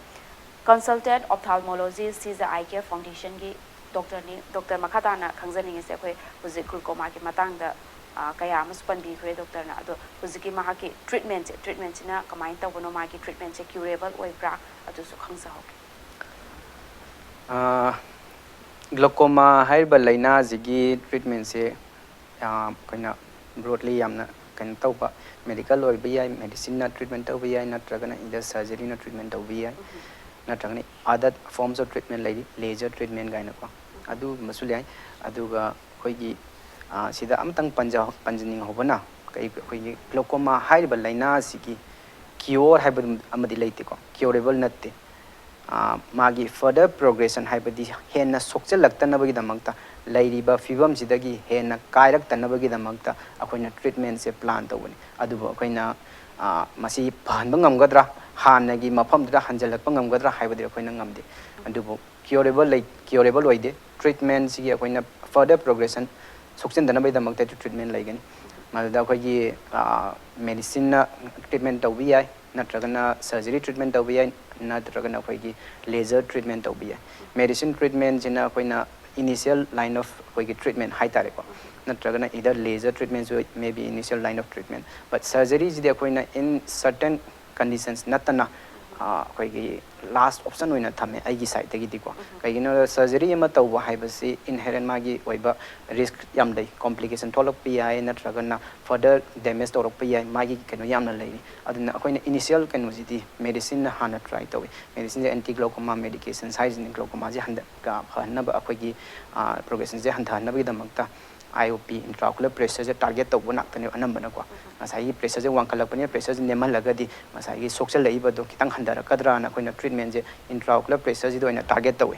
ꯀꯟꯁꯜꯇꯦꯟꯠ ꯑꯣꯞꯊꯥꯜꯃꯣꯂꯣꯖꯤꯁ, ꯁꯤꯖ ꯑꯥꯏ ꯀꯦꯌꯔ ꯐꯥꯎꯟꯗꯦꯁꯟꯒꯤ ꯗꯣꯛꯇꯔꯅꯤ꯫ ꯗꯣꯛꯇꯔ, ꯃꯈꯥ ꯇꯥꯅ ꯈꯪꯖꯅꯤꯡꯉꯤꯁꯦ ꯑꯩꯈꯣꯏ ꯍꯧꯖꯤꯛ ꯒ꯭ꯂꯨꯀꯣꯃꯥꯒꯤ ꯃꯇꯥꯡꯗ, ꯑ, ꯀꯌꯥ ꯑꯃꯁꯨ ꯄꯟꯕꯤꯈ꯭ꯔꯦ ꯗꯣꯛꯇꯔꯅ꯫ ꯑꯗꯣ ꯍꯧꯖꯤꯛꯀꯤ ꯃꯍꯥꯛꯀꯤ ꯇ꯭ꯔꯤꯠꯃꯦꯟꯁꯦ, ꯇ꯭ꯔꯤꯠꯃꯦꯟꯁꯤꯅ ꯀꯃꯥꯏꯅ ꯇꯧꯕꯅꯣ, ꯃꯥꯒꯤ ꯇ꯭ꯔꯤꯠꯃꯦꯟꯁꯦ ꯀ꯭ꯌꯨꯔꯦꯕꯜ ꯑꯣꯏꯕ꯭ꯔꯥ, ꯑꯗꯨꯁꯨ ꯈꯪꯖꯍꯧꯒꯦ꯫ ꯑꯥ, ꯒ꯭ꯂꯣꯀꯣꯃꯥ ꯍꯥꯏꯔꯤꯕ ꯂꯥꯏꯅꯥꯁꯤꯒꯤ ꯇ꯭ꯔꯤꯠꯃꯦꯟꯁꯦ, ꯑꯥ, ꯑꯩꯈꯣꯏꯅ ꯕ꯭ꯔꯣꯗꯂꯤ ꯌꯥꯝꯅ ꯀꯩꯅꯣ ꯇꯧꯕ, ꯃꯦꯗꯤꯀꯦꯜ ꯑꯣꯏꯕ ꯌꯥꯏ, ꯃꯦꯗꯤꯁꯤꯟꯅ ꯇ꯭ꯔꯤꯠꯃꯦꯟ ꯇꯧꯕ ꯌꯥꯏ, ꯅꯠꯇ꯭ꯔꯒꯅ ꯏꯗꯔ ꯁꯔꯖꯔꯤꯅ ꯇ꯭ꯔꯤꯠꯃꯦꯟ ꯇꯧꯕ ꯌꯥꯏ, ꯅꯠꯇ꯭ꯔꯒꯅ other forms of treatment ꯂꯩꯔꯤ, ꯂꯦꯖꯔ ꯇ꯭ꯔꯤꯠꯃꯦꯟ ꯀꯥꯏꯅꯀꯣ, ꯑꯗꯨꯒꯨꯝꯕꯁꯨ ꯌꯥꯏ꯫ ꯑꯗꯨꯒ ꯑꯩꯈꯣꯏꯒꯤ, ꯑꯥ, ꯁꯤꯗ ꯑꯃꯇꯪ ꯄꯟꯖ-, ꯄꯟꯖꯅꯤꯡꯍꯧꯕꯅ, ꯀꯩ-, ꯑꯩꯈꯣꯏꯒꯤ ꯒ꯭ꯂꯣꯀꯣꯃꯥ ꯍꯥꯏꯔꯤꯕ ꯂꯥꯏꯅꯥ ꯑꯁꯤꯒꯤ ꯀ꯭ꯌꯣꯔ ꯍꯥꯏꯕ ꯑꯃꯗꯤ ꯂꯩꯇꯦꯀꯣ, ꯀ꯭ꯌꯣꯔꯦꯕꯜ ꯅꯠꯇꯦ꯫ ꯑꯥ, ꯃꯥꯒꯤ ꯐꯔꯗꯔ ꯄ꯭ꯔꯣꯒ꯭ꯔꯦꯁꯟ ꯍꯥꯏꯕꯗꯤ ꯍꯦꯟꯅ ꯁꯣꯛꯆꯤꯜꯂꯛꯇꯅꯕꯒꯤꯗꯃꯛꯇ, ꯂꯩꯔꯤꯕ ꯐꯤꯕꯝꯁꯤꯗꯒꯤ ꯍꯦꯟꯅ ꯀꯥꯏꯔꯛꯇꯅꯕꯒꯤꯗꯃꯛꯇ ꯑꯩꯈꯣꯏꯅ ꯇ꯭ꯔꯤꯠꯃꯦꯟꯁꯦ ꯄ꯭ꯂꯥꯟ ꯇꯧꯕꯅꯤ꯫ ꯑꯗꯨꯕꯨ ꯑꯩꯈꯣꯏꯅ, ꯑꯥ, ꯃꯁꯤ ꯐꯍꯟꯕ ꯉꯝꯒꯗ꯭ꯔꯥ, ꯍꯥꯟꯅꯒꯤ ꯃꯐꯝꯗꯨꯗ ꯍꯟꯖꯤꯜꯂꯛꯄ ꯉꯝꯒꯗ꯭ꯔꯥ ꯍꯥꯏꯕꯗꯤ ꯑꯩꯈꯣꯏꯅ ꯉꯝꯗꯦ꯫ ꯑꯗꯨꯕꯨ ꯀ꯭ꯌꯣꯔꯦꯕꯜ ꯂꯩ, ꯀ꯭ꯌꯣꯔꯦꯕꯜ ꯑꯣꯏꯗꯦ꯫ ꯇ꯭ꯔꯤꯠꯃꯦꯟꯁꯤꯒꯤ ꯑꯩꯈꯣꯏꯅ ꯐꯔꯗꯔ ꯄ꯭ꯔꯣꯒ꯭ꯔꯦꯁꯟ ꯁꯣꯛꯆꯤꯟꯗꯅꯕꯒꯤꯗꯃꯛꯇ ꯇ꯭ꯔꯤꯠꯃꯦꯟ ꯂꯩꯒꯅꯤ꯫ ꯃꯗꯨꯗ ꯑꯩꯈꯣꯏꯒꯤ, ꯑꯥ, ꯃꯦꯗꯤꯁꯤꯟꯅ ꯇ꯭ꯔꯤꯠꯃꯦꯟ ꯇꯧꯕ ꯌꯥꯏ, ꯅꯠꯇ꯭ꯔꯒꯅ ꯁꯔꯖꯔꯤ ꯇ꯭ꯔꯤꯠꯃꯦꯟ ꯇꯧꯕ ꯌꯥꯏ, ꯅꯠꯇ꯭ꯔꯒꯅ ꯑꯩꯈꯣꯏꯒꯤ ꯂꯦꯖꯔ ꯇ꯭ꯔꯤꯠꯃꯦꯟ ꯇꯧꯕ ꯌꯥꯏ꯫ ꯃꯦꯗꯤꯁꯤꯟ ꯇ꯭ꯔꯤꯠꯃꯦꯟꯁꯤꯅ ꯑꯩꯈꯣꯏꯅ initial line of ꯑꯩꯈꯣꯏꯒꯤ ꯇ꯭ꯔꯤꯠꯃꯦꯟ ꯍꯥꯏꯇꯥꯔꯦꯀꯣ, ꯅꯠꯇ꯭ꯔꯒꯅ ꯏꯗꯔ ꯂꯦꯖꯔ ꯇ꯭ꯔꯤꯠꯃꯦꯟꯁꯨ may be initial line of treatment, but ꯁꯔꯖꯔꯤꯁꯤꯗꯤ ꯑꯩꯈꯣꯏꯅ in certain conditions ꯅꯠꯇꯅ, ꯑꯥ, ꯑꯩꯈꯣꯏꯒꯤ ꯂꯥꯁ ꯑꯣꯞꯁꯟ ꯑꯣꯏꯅ ꯊꯝꯃꯦ ꯑꯩꯒꯤ ꯁꯥꯏꯠꯇꯒꯤꯗꯤꯀꯣ꯫ ꯀꯩꯒꯤꯅꯣꯗ ꯁꯔꯖꯔꯤ ꯑꯃ ꯇꯧꯕ ꯍꯥꯏꯕꯁꯤ ꯏꯟꯍꯦꯔꯦꯟ ꯃꯥꯒꯤ ꯑꯣꯏꯕ ꯔꯤꯁꯛ ꯌꯥꯝ ꯂꯩ, ꯀꯣꯝꯄ꯭ꯂꯤꯀꯦꯁꯟ ꯊꯣꯛꯂꯛꯄ ꯌꯥꯏ, ꯅꯠꯇ꯭ꯔꯒꯅ ꯐꯔꯗꯔ ꯗꯦꯃꯦꯖ ꯇꯧꯔꯛꯄ ꯌꯥꯏ, ꯃꯥꯒꯤ ꯀꯩꯅꯣ ꯌꯥꯝꯅ ꯂꯩꯔꯤ꯫ ꯑꯗꯨꯅ ꯑꯩꯈꯣꯏꯅ ꯏꯅꯤꯁꯤꯌꯦꯜ ꯀꯩꯅꯣꯁꯤꯗꯤ ꯃꯦꯗꯤꯁꯤꯟꯅ ꯍꯥꯟꯅ ꯇ꯭ꯔꯥꯏ ꯇꯧꯏ꯫ ꯃꯦꯗꯤꯁꯤꯟꯁꯦ ꯑꯦꯟꯇꯤ ꯒ꯭ꯂꯣꯀꯣꯃꯥ ꯃꯦꯗꯤꯀꯦꯁꯟꯁ ꯍꯥꯏꯁꯤꯅꯤ, ꯒ꯭ꯂꯣꯀꯣꯃꯥꯁꯦ ꯍꯟꯗꯛ ꯐꯍꯟꯅꯕ ꯑꯩꯈꯣꯏꯒꯤ, ꯑꯥ, ꯄ꯭ꯔꯣꯒ꯭ꯔꯦꯁꯟꯁꯦ ꯍꯟꯊꯍꯟꯅꯕꯒꯤꯗꯃꯛꯇ IOP, intraocular pressureꯁꯦ target ꯇꯧꯕ ꯉꯥꯛꯇꯅꯦꯕ ꯑꯅꯝꯕꯅꯀꯣ꯫ ꯉꯁꯥꯏꯒꯤ pressureꯁꯦ ꯋꯥꯡꯈꯠꯂꯛꯄꯅꯤꯅ, pressureꯁꯦ ꯅꯦꯝꯍꯜꯂꯒꯗꯤ ꯉꯁꯥꯏꯒꯤ ꯁꯣꯛꯆꯜꯂꯛꯏꯕꯗꯣ ꯈꯤꯇꯪ ꯍꯟꯊꯔꯛꯀꯗ꯭ꯔꯥꯅ ꯑꯩꯈꯣꯏꯅ treatmentꯁꯦ intraocular pressureꯁꯤꯗ ꯑꯣꯏꯅ target ꯇꯧꯋꯦ꯫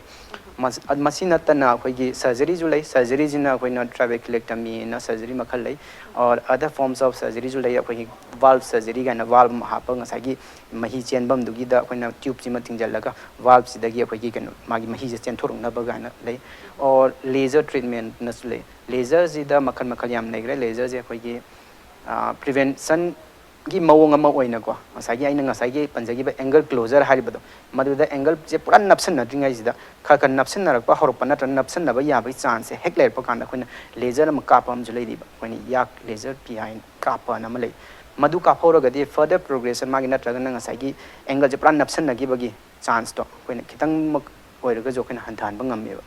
ꯃꯁ-, ꯑ, ꯃꯁꯤ ꯅꯠꯇꯅ ꯑꯩꯈꯣꯏꯒꯤ surgeryꯁꯨ ꯂꯩ꯫ Surgeryꯁꯤꯅ ꯑꯩꯈꯣꯏꯅ trabeculectomy ꯍꯥꯏꯅ surgery ꯃꯈꯜ ꯂꯩ꯫ Or other forms of surgeryꯁꯨ ꯂꯩ꯫ ꯑꯩꯈꯣꯏꯒꯤ valve surgery ꯀꯥꯏꯅ valve ꯑꯃ ꯍꯥꯞꯄ, ꯉꯁꯥꯏꯒꯤ ꯃꯍꯤ ꯆꯦꯟꯐꯝꯗꯨꯒꯤꯗ ꯑꯩꯈꯣꯏꯅ tubeꯁꯤꯃ ꯊꯤꯡꯖꯤꯜꯂꯒ valveꯁꯤꯗꯒꯤ ꯑꯩꯈꯣꯏꯒꯤ ꯀꯩꯅꯣ, ꯃꯥꯒꯤ ꯃꯍꯤꯁꯦ ꯆꯦꯟꯊꯣꯔꯛꯅꯕ ꯀꯥꯏꯅ ꯂꯩ꯫ Or laser treatmentꯅꯁꯨ ꯂꯩ꯫ Laserꯁꯤꯗ ꯃꯈꯜ ꯃꯈꯜ ꯌꯥꯝ ꯂꯩꯈ꯭ꯔꯦ꯫ Laserꯁꯦ ꯑꯩꯈꯣꯏꯒꯤ, ꯑ, preventionꯒꯤ ꯃꯑꯣꯡ ꯑꯃ ꯑꯣꯏꯅꯀꯣ, ꯉꯁꯥꯏꯒꯤ ꯑꯩꯅ ꯉꯁꯥꯏꯒꯤ ꯄꯟꯖꯈꯤꯕ angle closer ꯍꯥꯏꯔꯤꯕꯗꯣ, ꯃꯗꯨꯗ angleꯁꯦ ꯄꯨꯔꯥ ꯅꯞꯁꯤꯟꯅꯗ꯭ꯔꯤꯉꯩꯁꯤꯗ ꯈꯔ ꯈꯔ ꯅꯞꯁꯤꯟꯅꯔꯛꯄ ꯍꯧꯔꯛꯄ ꯅꯠꯇ꯭ꯔꯒ ꯅꯞꯁꯤꯟꯅꯕ ꯌꯥꯕꯒꯤ chanceꯁꯦ ꯍꯦꯛ ꯂꯩꯔꯛꯄ ꯀꯥꯟꯗ ꯑꯩꯈꯣꯏꯅ laser ꯑꯃ ꯀꯥꯞꯄ ꯑꯃꯁꯨ ꯂꯩꯔꯤꯕ, ꯑꯩꯈꯣꯏꯅ ꯌꯥꯛ laser ꯄꯤ ꯍꯥꯏꯅ ꯀꯥꯞꯄꯅ ꯑꯃ ꯂꯩ꯫ ꯃꯗꯨ ꯀꯥꯞꯍꯧꯔꯒꯗꯤ further progression ꯃꯥꯒꯤ ꯅꯠꯇ꯭ꯔꯒꯅ ꯉꯁꯥꯏꯒꯤ angleꯁꯦ ꯄꯨꯔꯥ ꯅꯞꯁꯤꯟꯅꯈꯤꯕꯒꯤ chanceꯇꯣ ꯑꯩꯈꯣꯏꯅ ꯈꯤꯇꯪꯃꯛ ꯑꯣꯏꯔꯒꯁꯨ ꯑꯩꯈꯣꯏꯅ ꯍꯟꯊꯍꯟꯕ ꯉꯝꯃꯦꯕ꯫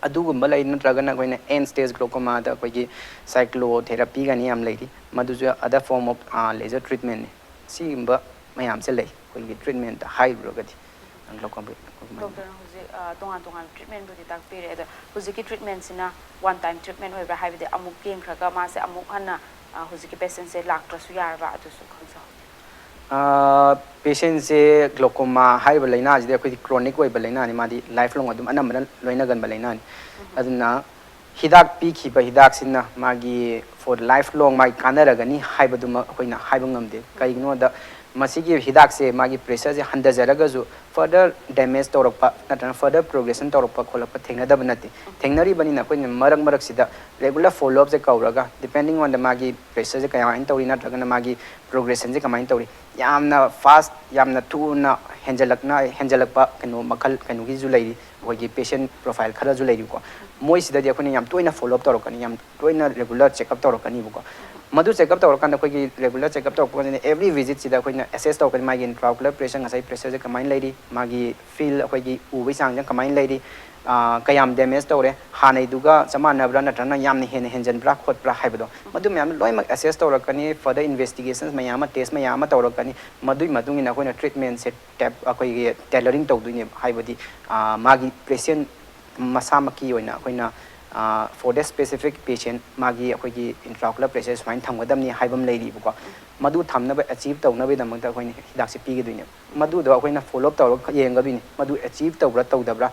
ꯑꯗꯨꯒꯨꯝꯕ ꯂꯩ, ꯅꯠꯇ꯭ꯔꯒꯅ ꯑꯩꯈꯣꯏꯅ end stage glaucomaꯗ ꯑꯩꯈꯣꯏꯒꯤ cyclotherapy ꯀꯥꯏꯅ ꯌꯥꯝ ꯂꯩꯔꯤ, ꯃꯗꯨꯁꯨ other form of, ꯑ, laser treatmentꯅꯤ꯫ ꯁꯤꯒꯨꯝꯕ ꯃꯌꯥꯝꯁꯦ ꯂꯩ ꯑꯩꯈꯣꯏꯒꯤ treatmentꯇ ꯍꯥꯏꯔꯨꯔꯒꯗꯤ꯫ Glaucoma, glaucoma꯫ Doctorꯅ ꯍꯧꯖꯤꯛ, ꯑ, ꯇꯣꯉꯥꯟ ꯇꯣꯉꯥꯟꯕ treatmentꯕꯨꯗꯤ ꯇꯥꯛꯄꯤꯔꯦ, ꯑꯗꯣ ꯍꯧꯖꯤꯛꯀꯤ treatmentꯁꯤꯅ one time treatment ꯑꯣꯏꯕ꯭ꯔꯥ? ꯍꯥꯏꯕꯗꯤ ꯑꯃꯨꯛ ꯌꯦꯡꯈ꯭ꯔꯒ ꯃꯥꯁꯦ ꯑꯃꯨꯛ ꯍꯟꯅ, ꯑ, ꯍꯧꯖꯤꯛꯀꯤ patientꯁꯦ ꯂꯥꯛꯇ꯭ꯔꯁꯨ ꯌꯥꯔꯕ? ꯑꯗꯨꯁꯨ ꯈꯪꯖꯍꯧꯒꯦ꯫ ꯑ, patientꯁꯦ glaucoma ꯍꯥꯏꯔꯤꯕ ꯂꯥꯏꯅꯥꯁꯤꯗꯤ ꯑꯩꯈꯣꯏꯗꯤ chronic ꯑꯣꯏꯕ ꯂꯥꯏꯅꯥꯅꯤ, ꯃꯥꯗꯤ lifelong ꯑꯗꯨꯝ ꯑꯅꯝꯕꯅ ꯂꯣꯏꯅꯒꯟꯕ ꯂꯥꯏꯅꯥꯅꯤ꯫ ꯑꯗꯨꯅ ꯍꯤꯗꯥꯛ ꯄꯤꯈꯤꯕ ꯍꯤꯗꯥꯛꯁꯤꯅ ꯃꯥꯒꯤ for lifelong ꯃꯥꯒꯤ ꯀꯥꯟꯅꯔꯒꯅꯤ ꯍꯥꯏꯕꯗꯨꯃꯛ ꯑꯩꯈꯣꯏꯅ ꯍꯥꯏꯕ ꯉꯝꯗꯦ꯫ ꯀꯩꯒꯤꯅꯣꯗ ꯃꯁꯤꯒꯤ ꯍꯤꯗꯥꯛꯁꯦ ꯃꯥꯒꯤ pressureꯁꯦ ꯍꯟꯊꯖꯔꯒꯁꯨ further damage ꯇꯧꯔꯛꯄ ꯅꯠꯇ꯭ꯔꯒꯅ further progression ꯇꯧꯔꯛꯄ ꯈꯣꯠꯂꯛꯄ ꯊꯦꯡꯅꯗꯕ ꯅꯠꯇꯦ꯫ ꯊꯦꯡꯅꯔꯤꯕꯅꯤꯅ ꯑꯩꯈꯣꯏꯅ ꯃꯔꯛ ꯃꯔꯛꯁꯤꯗ regular follow-upꯁꯦ ꯀꯧꯔꯒ, depending on the ꯃꯥꯒꯤ pressureꯁꯦ ꯀꯌꯥꯃꯥꯏꯅ ꯇꯧꯔꯤ ꯅꯠꯇ꯭ꯔꯒꯅ ꯃꯥꯒꯤ progressionꯁꯦ ꯀꯃꯥꯏꯅ ꯇꯧꯔꯤ, ꯌꯥꯝꯅ fast, ꯌꯥꯝꯅ ꯊꯨꯅ ꯍꯦꯟꯖꯜꯂꯛꯅ, ꯍꯦꯟꯖꯜꯂꯛꯄ ꯀꯩꯅꯣ ꯃꯈꯜ ꯀꯩꯅꯣꯒꯤꯁꯨ ꯂꯩꯔꯤ, ꯑꯩꯈꯣꯏꯒꯤ patient profile ꯈꯔꯁꯨ ꯂꯩꯔꯤꯀꯣ꯫ ꯃꯣꯏꯁꯤꯗꯗꯤ ꯑꯩꯈꯣꯏꯅ ꯌꯥꯝ ꯇꯣꯏꯅ follow-up ꯇꯧꯔꯛꯀꯅꯤ, ꯌꯥꯝ ꯇꯣꯏꯅ regular check-up ꯇꯧꯔꯛꯀꯅꯤꯕꯀꯣ꯫ ꯃꯗꯨ check-up ꯇꯧꯔꯀꯥꯟꯗ ꯑꯩꯈꯣꯏꯒꯤ regular check-up ꯇꯧꯔꯛꯄ ꯀꯥꯟꯗ every visit-ꯁꯤꯗ ꯑꯩꯈꯣꯏꯅ assess ꯇꯧꯔꯛꯀꯅꯤ, ꯃꯥꯒꯤ intraocular pressure, ꯉꯁꯥꯏ pressureꯁꯦ ꯀꯃꯥꯏꯅ ꯂꯩꯔꯤ, ꯃꯥꯒꯤ field ꯑꯩꯈꯣꯏꯒꯤ ꯎꯕꯒꯤ ꯆꯥꯡꯁꯦ ꯀꯃꯥꯏꯅ ꯂꯩꯔꯤ, ꯑꯥ, ꯀꯌꯥꯝ damage ꯇꯧꯔꯦ, ꯍꯥꯟꯅꯩꯗꯨꯒ ꯆꯞ ꯃꯥꯟꯅꯕ꯭ꯔꯥ ꯅꯠꯇ꯭ꯔꯒꯅ ꯌꯥꯝꯅ ꯍꯦꯟꯅ ꯍꯦꯟꯖꯟꯕ꯭ꯔꯥ ꯈꯣꯠꯄ꯭ꯔꯥ ꯍꯥꯏꯕꯗꯣ, ꯃꯗꯨ ꯃꯌꯥꯝꯗꯣ ꯂꯣꯏꯅꯃꯛ assess ꯇꯧꯔꯛꯀꯅꯤ꯫ Further investigations ꯃꯌꯥꯝ ꯑꯃ, test ꯃꯌꯥꯝ ꯑꯃ ꯇꯧꯔꯛꯀꯅꯤ꯫ ꯃꯗꯨꯒꯤ ꯃꯇꯨꯡ ꯏꯟꯅ ꯑꯩꯈꯣꯏꯅ treatment-ꯁꯦ ꯇꯦꯞ-, ꯑꯩꯈꯣꯏꯒꯤ tailoring ꯇꯧꯗꯣꯏꯅꯦꯕ, ꯍꯥꯏꯕꯗꯤ, ꯑꯥ, ꯃꯥꯒꯤ patient ꯃꯁꯥꯃꯛꯀꯤ ꯑꯣꯏꯅ ꯑꯩꯈꯣꯏꯅ for the specific patient ꯃꯥꯒꯤ ꯑꯩꯈꯣꯏꯒꯤ intraocular pressure ꯁꯨꯃꯥꯏꯅ ꯊꯝꯒꯗꯕꯅꯤ ꯍꯥꯏꯕ ꯑꯃ ꯂꯩꯔꯤꯕꯀꯣ꯫ ꯃꯗꯨ ꯊꯝꯅꯕ, achieve ꯇꯧꯅꯕꯒꯤꯗꯃꯛꯇ ꯑꯩꯈꯣꯏꯅ ꯍꯤꯗꯥꯛꯁꯦ ꯄꯤꯒꯗꯣꯏꯅꯦꯕ꯫ ꯃꯗꯨꯗꯣ ꯑꯩꯈꯣꯏꯅ follow up ꯇꯧꯔꯒ ꯌꯦꯡꯒꯗꯣꯏꯅꯤ, ꯃꯗꯨ achieve ꯇꯧꯕ꯭ꯔꯥ ꯇꯧꯗꯕ꯭ꯔꯥ,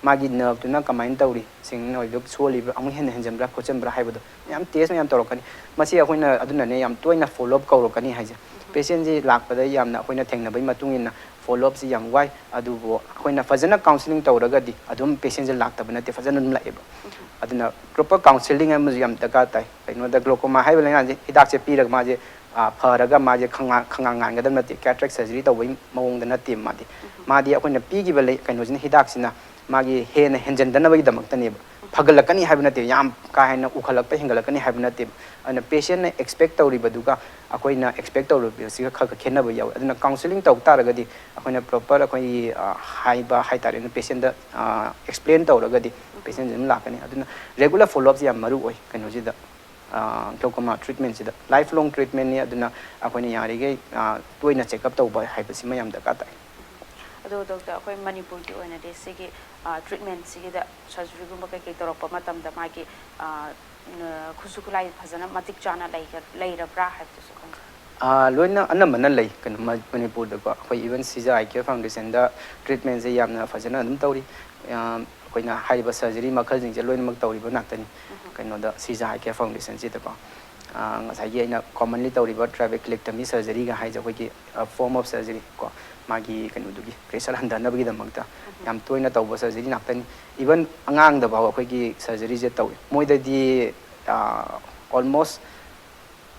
ꯃꯥꯒꯤ nerve ꯇꯨꯅ ꯀꯃꯥꯏꯅ ꯇꯧꯔꯤ, ꯁꯤꯡ ꯑꯣꯏꯕ ꯁꯣꯜꯂꯤꯕ꯭ꯔꯥ, ꯑꯃꯨꯛ ꯍꯦꯟꯅ ꯍꯦꯟꯖꯟꯕ꯭ꯔꯥ ꯈꯣꯠꯆꯟꯕ꯭ꯔꯥ ꯍꯥꯏꯕꯗꯣ ꯃꯌꯥꯝ test ꯃꯌꯥꯝ ꯇꯧꯔꯛꯀꯅꯤ꯫ ꯃꯁꯤ ꯑꯩꯈꯣꯏꯅ ꯑꯗꯨꯅꯅꯦ ꯌꯥꯝ ꯇꯣꯏꯅ follow up ꯀꯧꯔꯛꯀꯅꯤ ꯍꯥꯏꯁꯦ꯫ Patient ꯁꯤ ꯂꯥꯛꯄꯗ ꯌꯥꯝꯅ ꯑꯩꯈꯣꯏꯅ ꯊꯦꯡꯅꯕꯒꯤ ꯃꯇꯨꯡ ꯏꯟꯅ follow up ꯁꯤ ꯌꯥꯝ ꯋꯥꯏ꯫ ꯑꯗꯨꯕꯨ ꯑꯩꯈꯣꯏꯅ ꯐꯖꯅ counselling ꯇꯧꯔꯒꯗꯤ ꯑꯗꯨꯝ patient ꯁꯦ ꯂꯥꯛꯇꯕ ꯅꯠꯇꯦ, ꯐꯖꯅ ꯑꯗꯨꯝ ꯂꯥꯛꯑꯦꯕ꯫ ꯑꯗꯨꯅ proper counselling ꯑꯃꯁꯨ ꯌꯥꯝ ꯗꯔꯀꯥꯔ ꯇꯥꯏ꯫ ꯀꯩꯅꯣꯗ glaucoma ꯍꯥꯏꯕ ꯂꯥꯏꯅꯥꯁꯦ ꯍꯤꯗꯥꯛꯁꯦ ꯄꯤꯔꯒ ꯃꯥꯁꯦ, ꯑ, ꯐꯔꯒ ꯃꯥꯁꯦ ꯈꯪꯉꯥ-, ꯈꯪꯉꯥꯡ ꯉꯥꯟꯒꯗꯕ ꯅꯠꯇꯦ, cataract surgery ꯇꯧꯕꯒꯤ ꯃꯑꯣꯡꯗ ꯅꯠꯇꯦ꯫ ꯃꯥꯗꯤ, ꯃꯥꯗꯤ ꯑꯩꯈꯣꯏꯅ ꯄꯤꯈꯤꯕ ꯂꯩ-, ꯀꯩꯅꯣꯁꯤꯅ, ꯍꯤꯗꯥꯛꯁꯤꯅ ꯃꯥꯒꯤ ꯍꯦꯟꯅ ꯍꯦꯟꯖꯟꯗꯅꯕꯒꯤꯗꯃꯛꯇꯅꯦꯕ꯫ ꯐꯒꯠꯂꯛꯀꯅꯤ ꯍꯥꯏꯕ ꯅꯠꯇꯦ, ꯌꯥꯝ ꯀꯥ ꯍꯦꯟꯅ ꯎꯈꯠꯂꯛꯄ ꯍꯦꯟꯒꯠꯂꯛꯀꯅꯤ ꯍꯥꯏꯕ ꯅꯠꯇꯦꯕ꯫ ꯑꯗꯨꯅ patient ꯅ expect ꯇꯧꯔꯤꯕꯗꯨꯒ ꯑꯩꯈꯣꯏꯅ expect ꯇꯧꯔꯤꯕꯁꯤꯒ ꯈꯔ ꯈꯔ ꯈꯦꯠꯅꯕ ꯌꯥꯎꯋꯤ꯫ ꯑꯗꯨꯅ counselling ꯇꯧ ꯇꯥꯔꯒꯗꯤ ꯑꯩꯈꯣꯏꯅ proper ꯑꯩꯈꯣꯏꯒꯤ, ꯑ, ꯍꯥꯏꯕ ꯍꯥꯏ ꯇꯥꯔꯦꯅꯦ, patient ꯗ, ꯑ, explain ꯇꯧꯔꯒꯗꯤ patient ꯑꯗꯨꯝ ꯂꯥꯛꯀꯅꯤ꯫ ꯑꯗꯨꯅ regular follow up ꯁꯤ ꯌꯥꯝ ꯃꯔꯨ ꯑꯣꯏ ꯀꯩꯅꯣꯁꯤꯗ, glaucoma treatment ꯁꯤꯗ꯫ Life long treatment ꯅꯤ, ꯑꯗꯨꯅ ꯑꯩꯈꯣꯏꯅ ꯌꯥꯔꯤꯈꯩ, ꯑ, ꯇꯣꯏꯅ check up ꯇꯧꯕ ꯍꯥꯏꯕꯁꯤꯃ ꯌꯥꯝ ꯗꯔꯀꯥꯔ ꯇꯥꯏ꯫ ꯑꯗꯣ doctor, ꯑꯩꯈꯣꯏ ꯃꯅꯤꯄꯨꯔꯒꯤ ꯑꯣꯏꯅꯗꯤ ꯁꯤꯒꯤ, ꯑ, treatment ꯁꯤꯒꯤꯗ surgery ꯒꯨꯝꯕ ꯀꯩꯀꯩ ꯇꯧꯔꯛꯄ ꯃꯇꯝꯗ ꯃꯥꯒꯤ, ꯑ, ꯈꯨꯠꯁꯨ ꯈꯨꯠꯂꯥꯏ ꯐꯖꯅ ꯃꯇꯤꯛ ꯆꯥꯅ ꯂꯩꯒ-, ꯂꯩꯔꯕ꯭ꯔꯥ ꯍꯥꯏꯕꯗꯨꯁꯨ ꯈꯪꯖꯩ꯫ ꯑ, ꯂꯣꯏꯅ ꯑꯅꯝꯕꯅ ꯂꯩ꯫ ꯀꯩꯅꯣ, ꯃ-, ꯃꯅꯤꯄꯨꯔꯗꯀꯣ ꯑꯩꯈꯣꯏ even Shija Eye Care Foundation ꯗ treatment ꯁꯦ ꯌꯥꯝꯅ ꯐꯖꯅ ꯑꯗꯨꯝ ꯇꯧꯔꯤ꯫ ꯑ, ꯑꯩꯈꯣꯏꯅ ꯍꯥꯏꯔꯤꯕ surgery ꯃꯈꯜꯁꯤꯡꯁꯦ ꯂꯣꯏꯅꯃꯛ ꯇꯧꯔꯤꯕ ꯉꯥꯛꯇꯅꯤ꯫ ꯀꯩꯅꯣꯗ, ꯁꯤꯖꯥ Eye Care Foundation ꯁꯤꯗꯀꯣ꯫ ꯑ, ꯉꯁꯥꯏꯒꯤ ꯑꯩꯅ commonly ꯇꯧꯔꯤꯕ trabeculectomy surgery ꯒ ꯍꯥꯏꯁꯦ ꯑꯩꯈꯣꯏꯒꯤ, ꯑ, form of surgery ꯀꯣ, ꯃꯥꯒꯤ ꯀꯩꯅꯣꯗꯨꯒꯤ pressure ꯍꯟꯊꯅꯕꯒꯤꯗꯃꯛꯇ ꯌꯥꯝ ꯇꯣꯏꯅ ꯇꯧꯕ surgery ꯉꯥꯛꯇꯅꯤ꯫ Even ꯑꯉꯥꯡꯗ ꯐꯥꯎ ꯑꯩꯈꯣꯏꯒꯤ surgery ꯁꯦ ꯇꯧꯏ꯫ ꯃꯣꯏꯗꯗꯤ, ꯑ, almost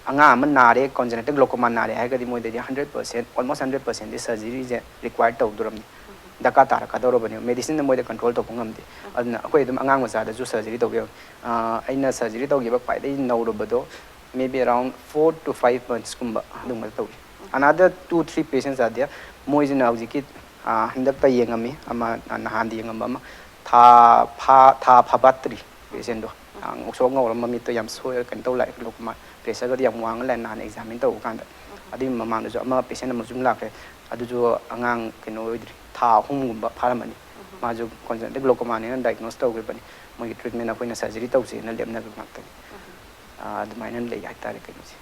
ꯑꯉꯥꯡ ꯑꯃ ꯅꯥꯔꯦ, congenital glaucoma ꯅꯥꯔꯦ ꯍꯥꯏꯔꯒꯗꯤ ꯃꯣꯏꯗꯗꯤ hundred percent, almost hundred percent ꯗꯤ surgery ꯁꯦ require ꯇꯧꯗꯣꯔꯕꯅꯤ꯫ ꯗꯔꯀꯥꯔ ꯇꯥꯔꯛꯀꯗꯧꯔꯕꯅꯤ꯫ Medicine ꯅ ꯃꯣꯏꯗ control ꯇꯧꯕ ꯉꯝꯗꯦ꯫ ꯑꯗꯨꯅ ꯑꯩꯈꯣꯏ ꯑꯗꯨꯝ ꯑꯉꯥꯡ ꯃꯆꯥꯗꯁꯨ surgery ꯇꯧꯕ ꯌꯥꯎꯏ꯫ ꯑ, ꯑꯩꯅ surgery ꯇꯧꯈꯤꯕ ꯈ꯭ꯋꯥꯏꯗꯒꯤ ꯅꯧꯔꯕꯗꯣ maybe around four to five months ꯀꯨꯝꯕ ꯑꯗꯨꯒꯨꯝꯕꯗ ꯇꯧꯏ꯫ Another two, three patients are there꯫ ꯃꯣꯏꯁꯤꯅ ꯍꯧꯖꯤꯛꯀꯤ, ꯑ, ꯍꯟꯗꯛꯇ ꯌꯦꯡꯉꯝꯃꯤ ꯑꯃ, ꯑ, ꯅꯍꯥꯟꯗ ꯌꯦꯡꯉꯝꯕ ꯑꯃ, ꯊꯥ ꯐꯥ-, ꯊꯥ ꯐꯥꯕꯠꯇ꯭ꯔꯤ patient ꯇꯣ꯫ ꯑ, ꯉꯧꯁꯣꯛ ꯉꯧꯔ ꯃꯃꯤꯠꯇꯣ ꯌꯥꯝ ꯁꯣꯏꯔ ꯀꯩꯅꯣ ꯇꯧ ꯂꯥꯛꯑꯦ꯫ glaucoma pressure ꯒꯗꯤ ꯌꯥꯝ ꯋꯥꯡꯉ ꯂꯥꯛꯑꯦ ꯅꯍꯥꯟ examine ꯇꯧꯕ ꯀꯥꯟꯗ꯫ ꯑꯗꯨꯒꯤ ꯃꯃꯥꯡꯗꯁꯨ ꯑꯃ patient ꯑꯃꯁꯨ ꯑꯗꯨꯝ ꯂꯥꯛꯈ꯭ꯔꯦ꯫ ꯑꯗꯨꯁꯨ ꯑꯉꯥꯡ ꯀꯩꯅꯣ ꯑꯣꯏꯗ꯭ꯔꯤ, ꯊꯥ ꯑꯍꯨꯝꯒꯨꯝꯕ ꯐꯥꯔꯝꯃꯅꯤ꯫ ꯃꯥꯁꯨ ꯀꯣꯟꯖꯦꯅꯤꯇꯦꯜ ꯒ꯭ꯂꯣꯀꯣꯃꯥꯅꯦꯅ ꯗꯥꯏꯒꯅꯣꯁ ꯇꯧꯈꯤꯕꯅꯤ꯫ ꯃꯣꯏꯒꯤ ꯇ꯭ꯔꯤꯠꯃꯦꯟ ꯑꯩꯈꯣꯏꯅ ꯁꯔꯖꯔꯤ ꯇꯧꯁꯦꯅ ꯂꯦꯞꯅꯕ ꯉꯥꯛꯇꯅꯤ꯫ ꯑꯗꯨꯃꯥꯏꯅ ꯂꯩ ꯍꯥꯏꯇꯥꯔꯦ ꯀꯩꯅꯣꯁꯦ꯫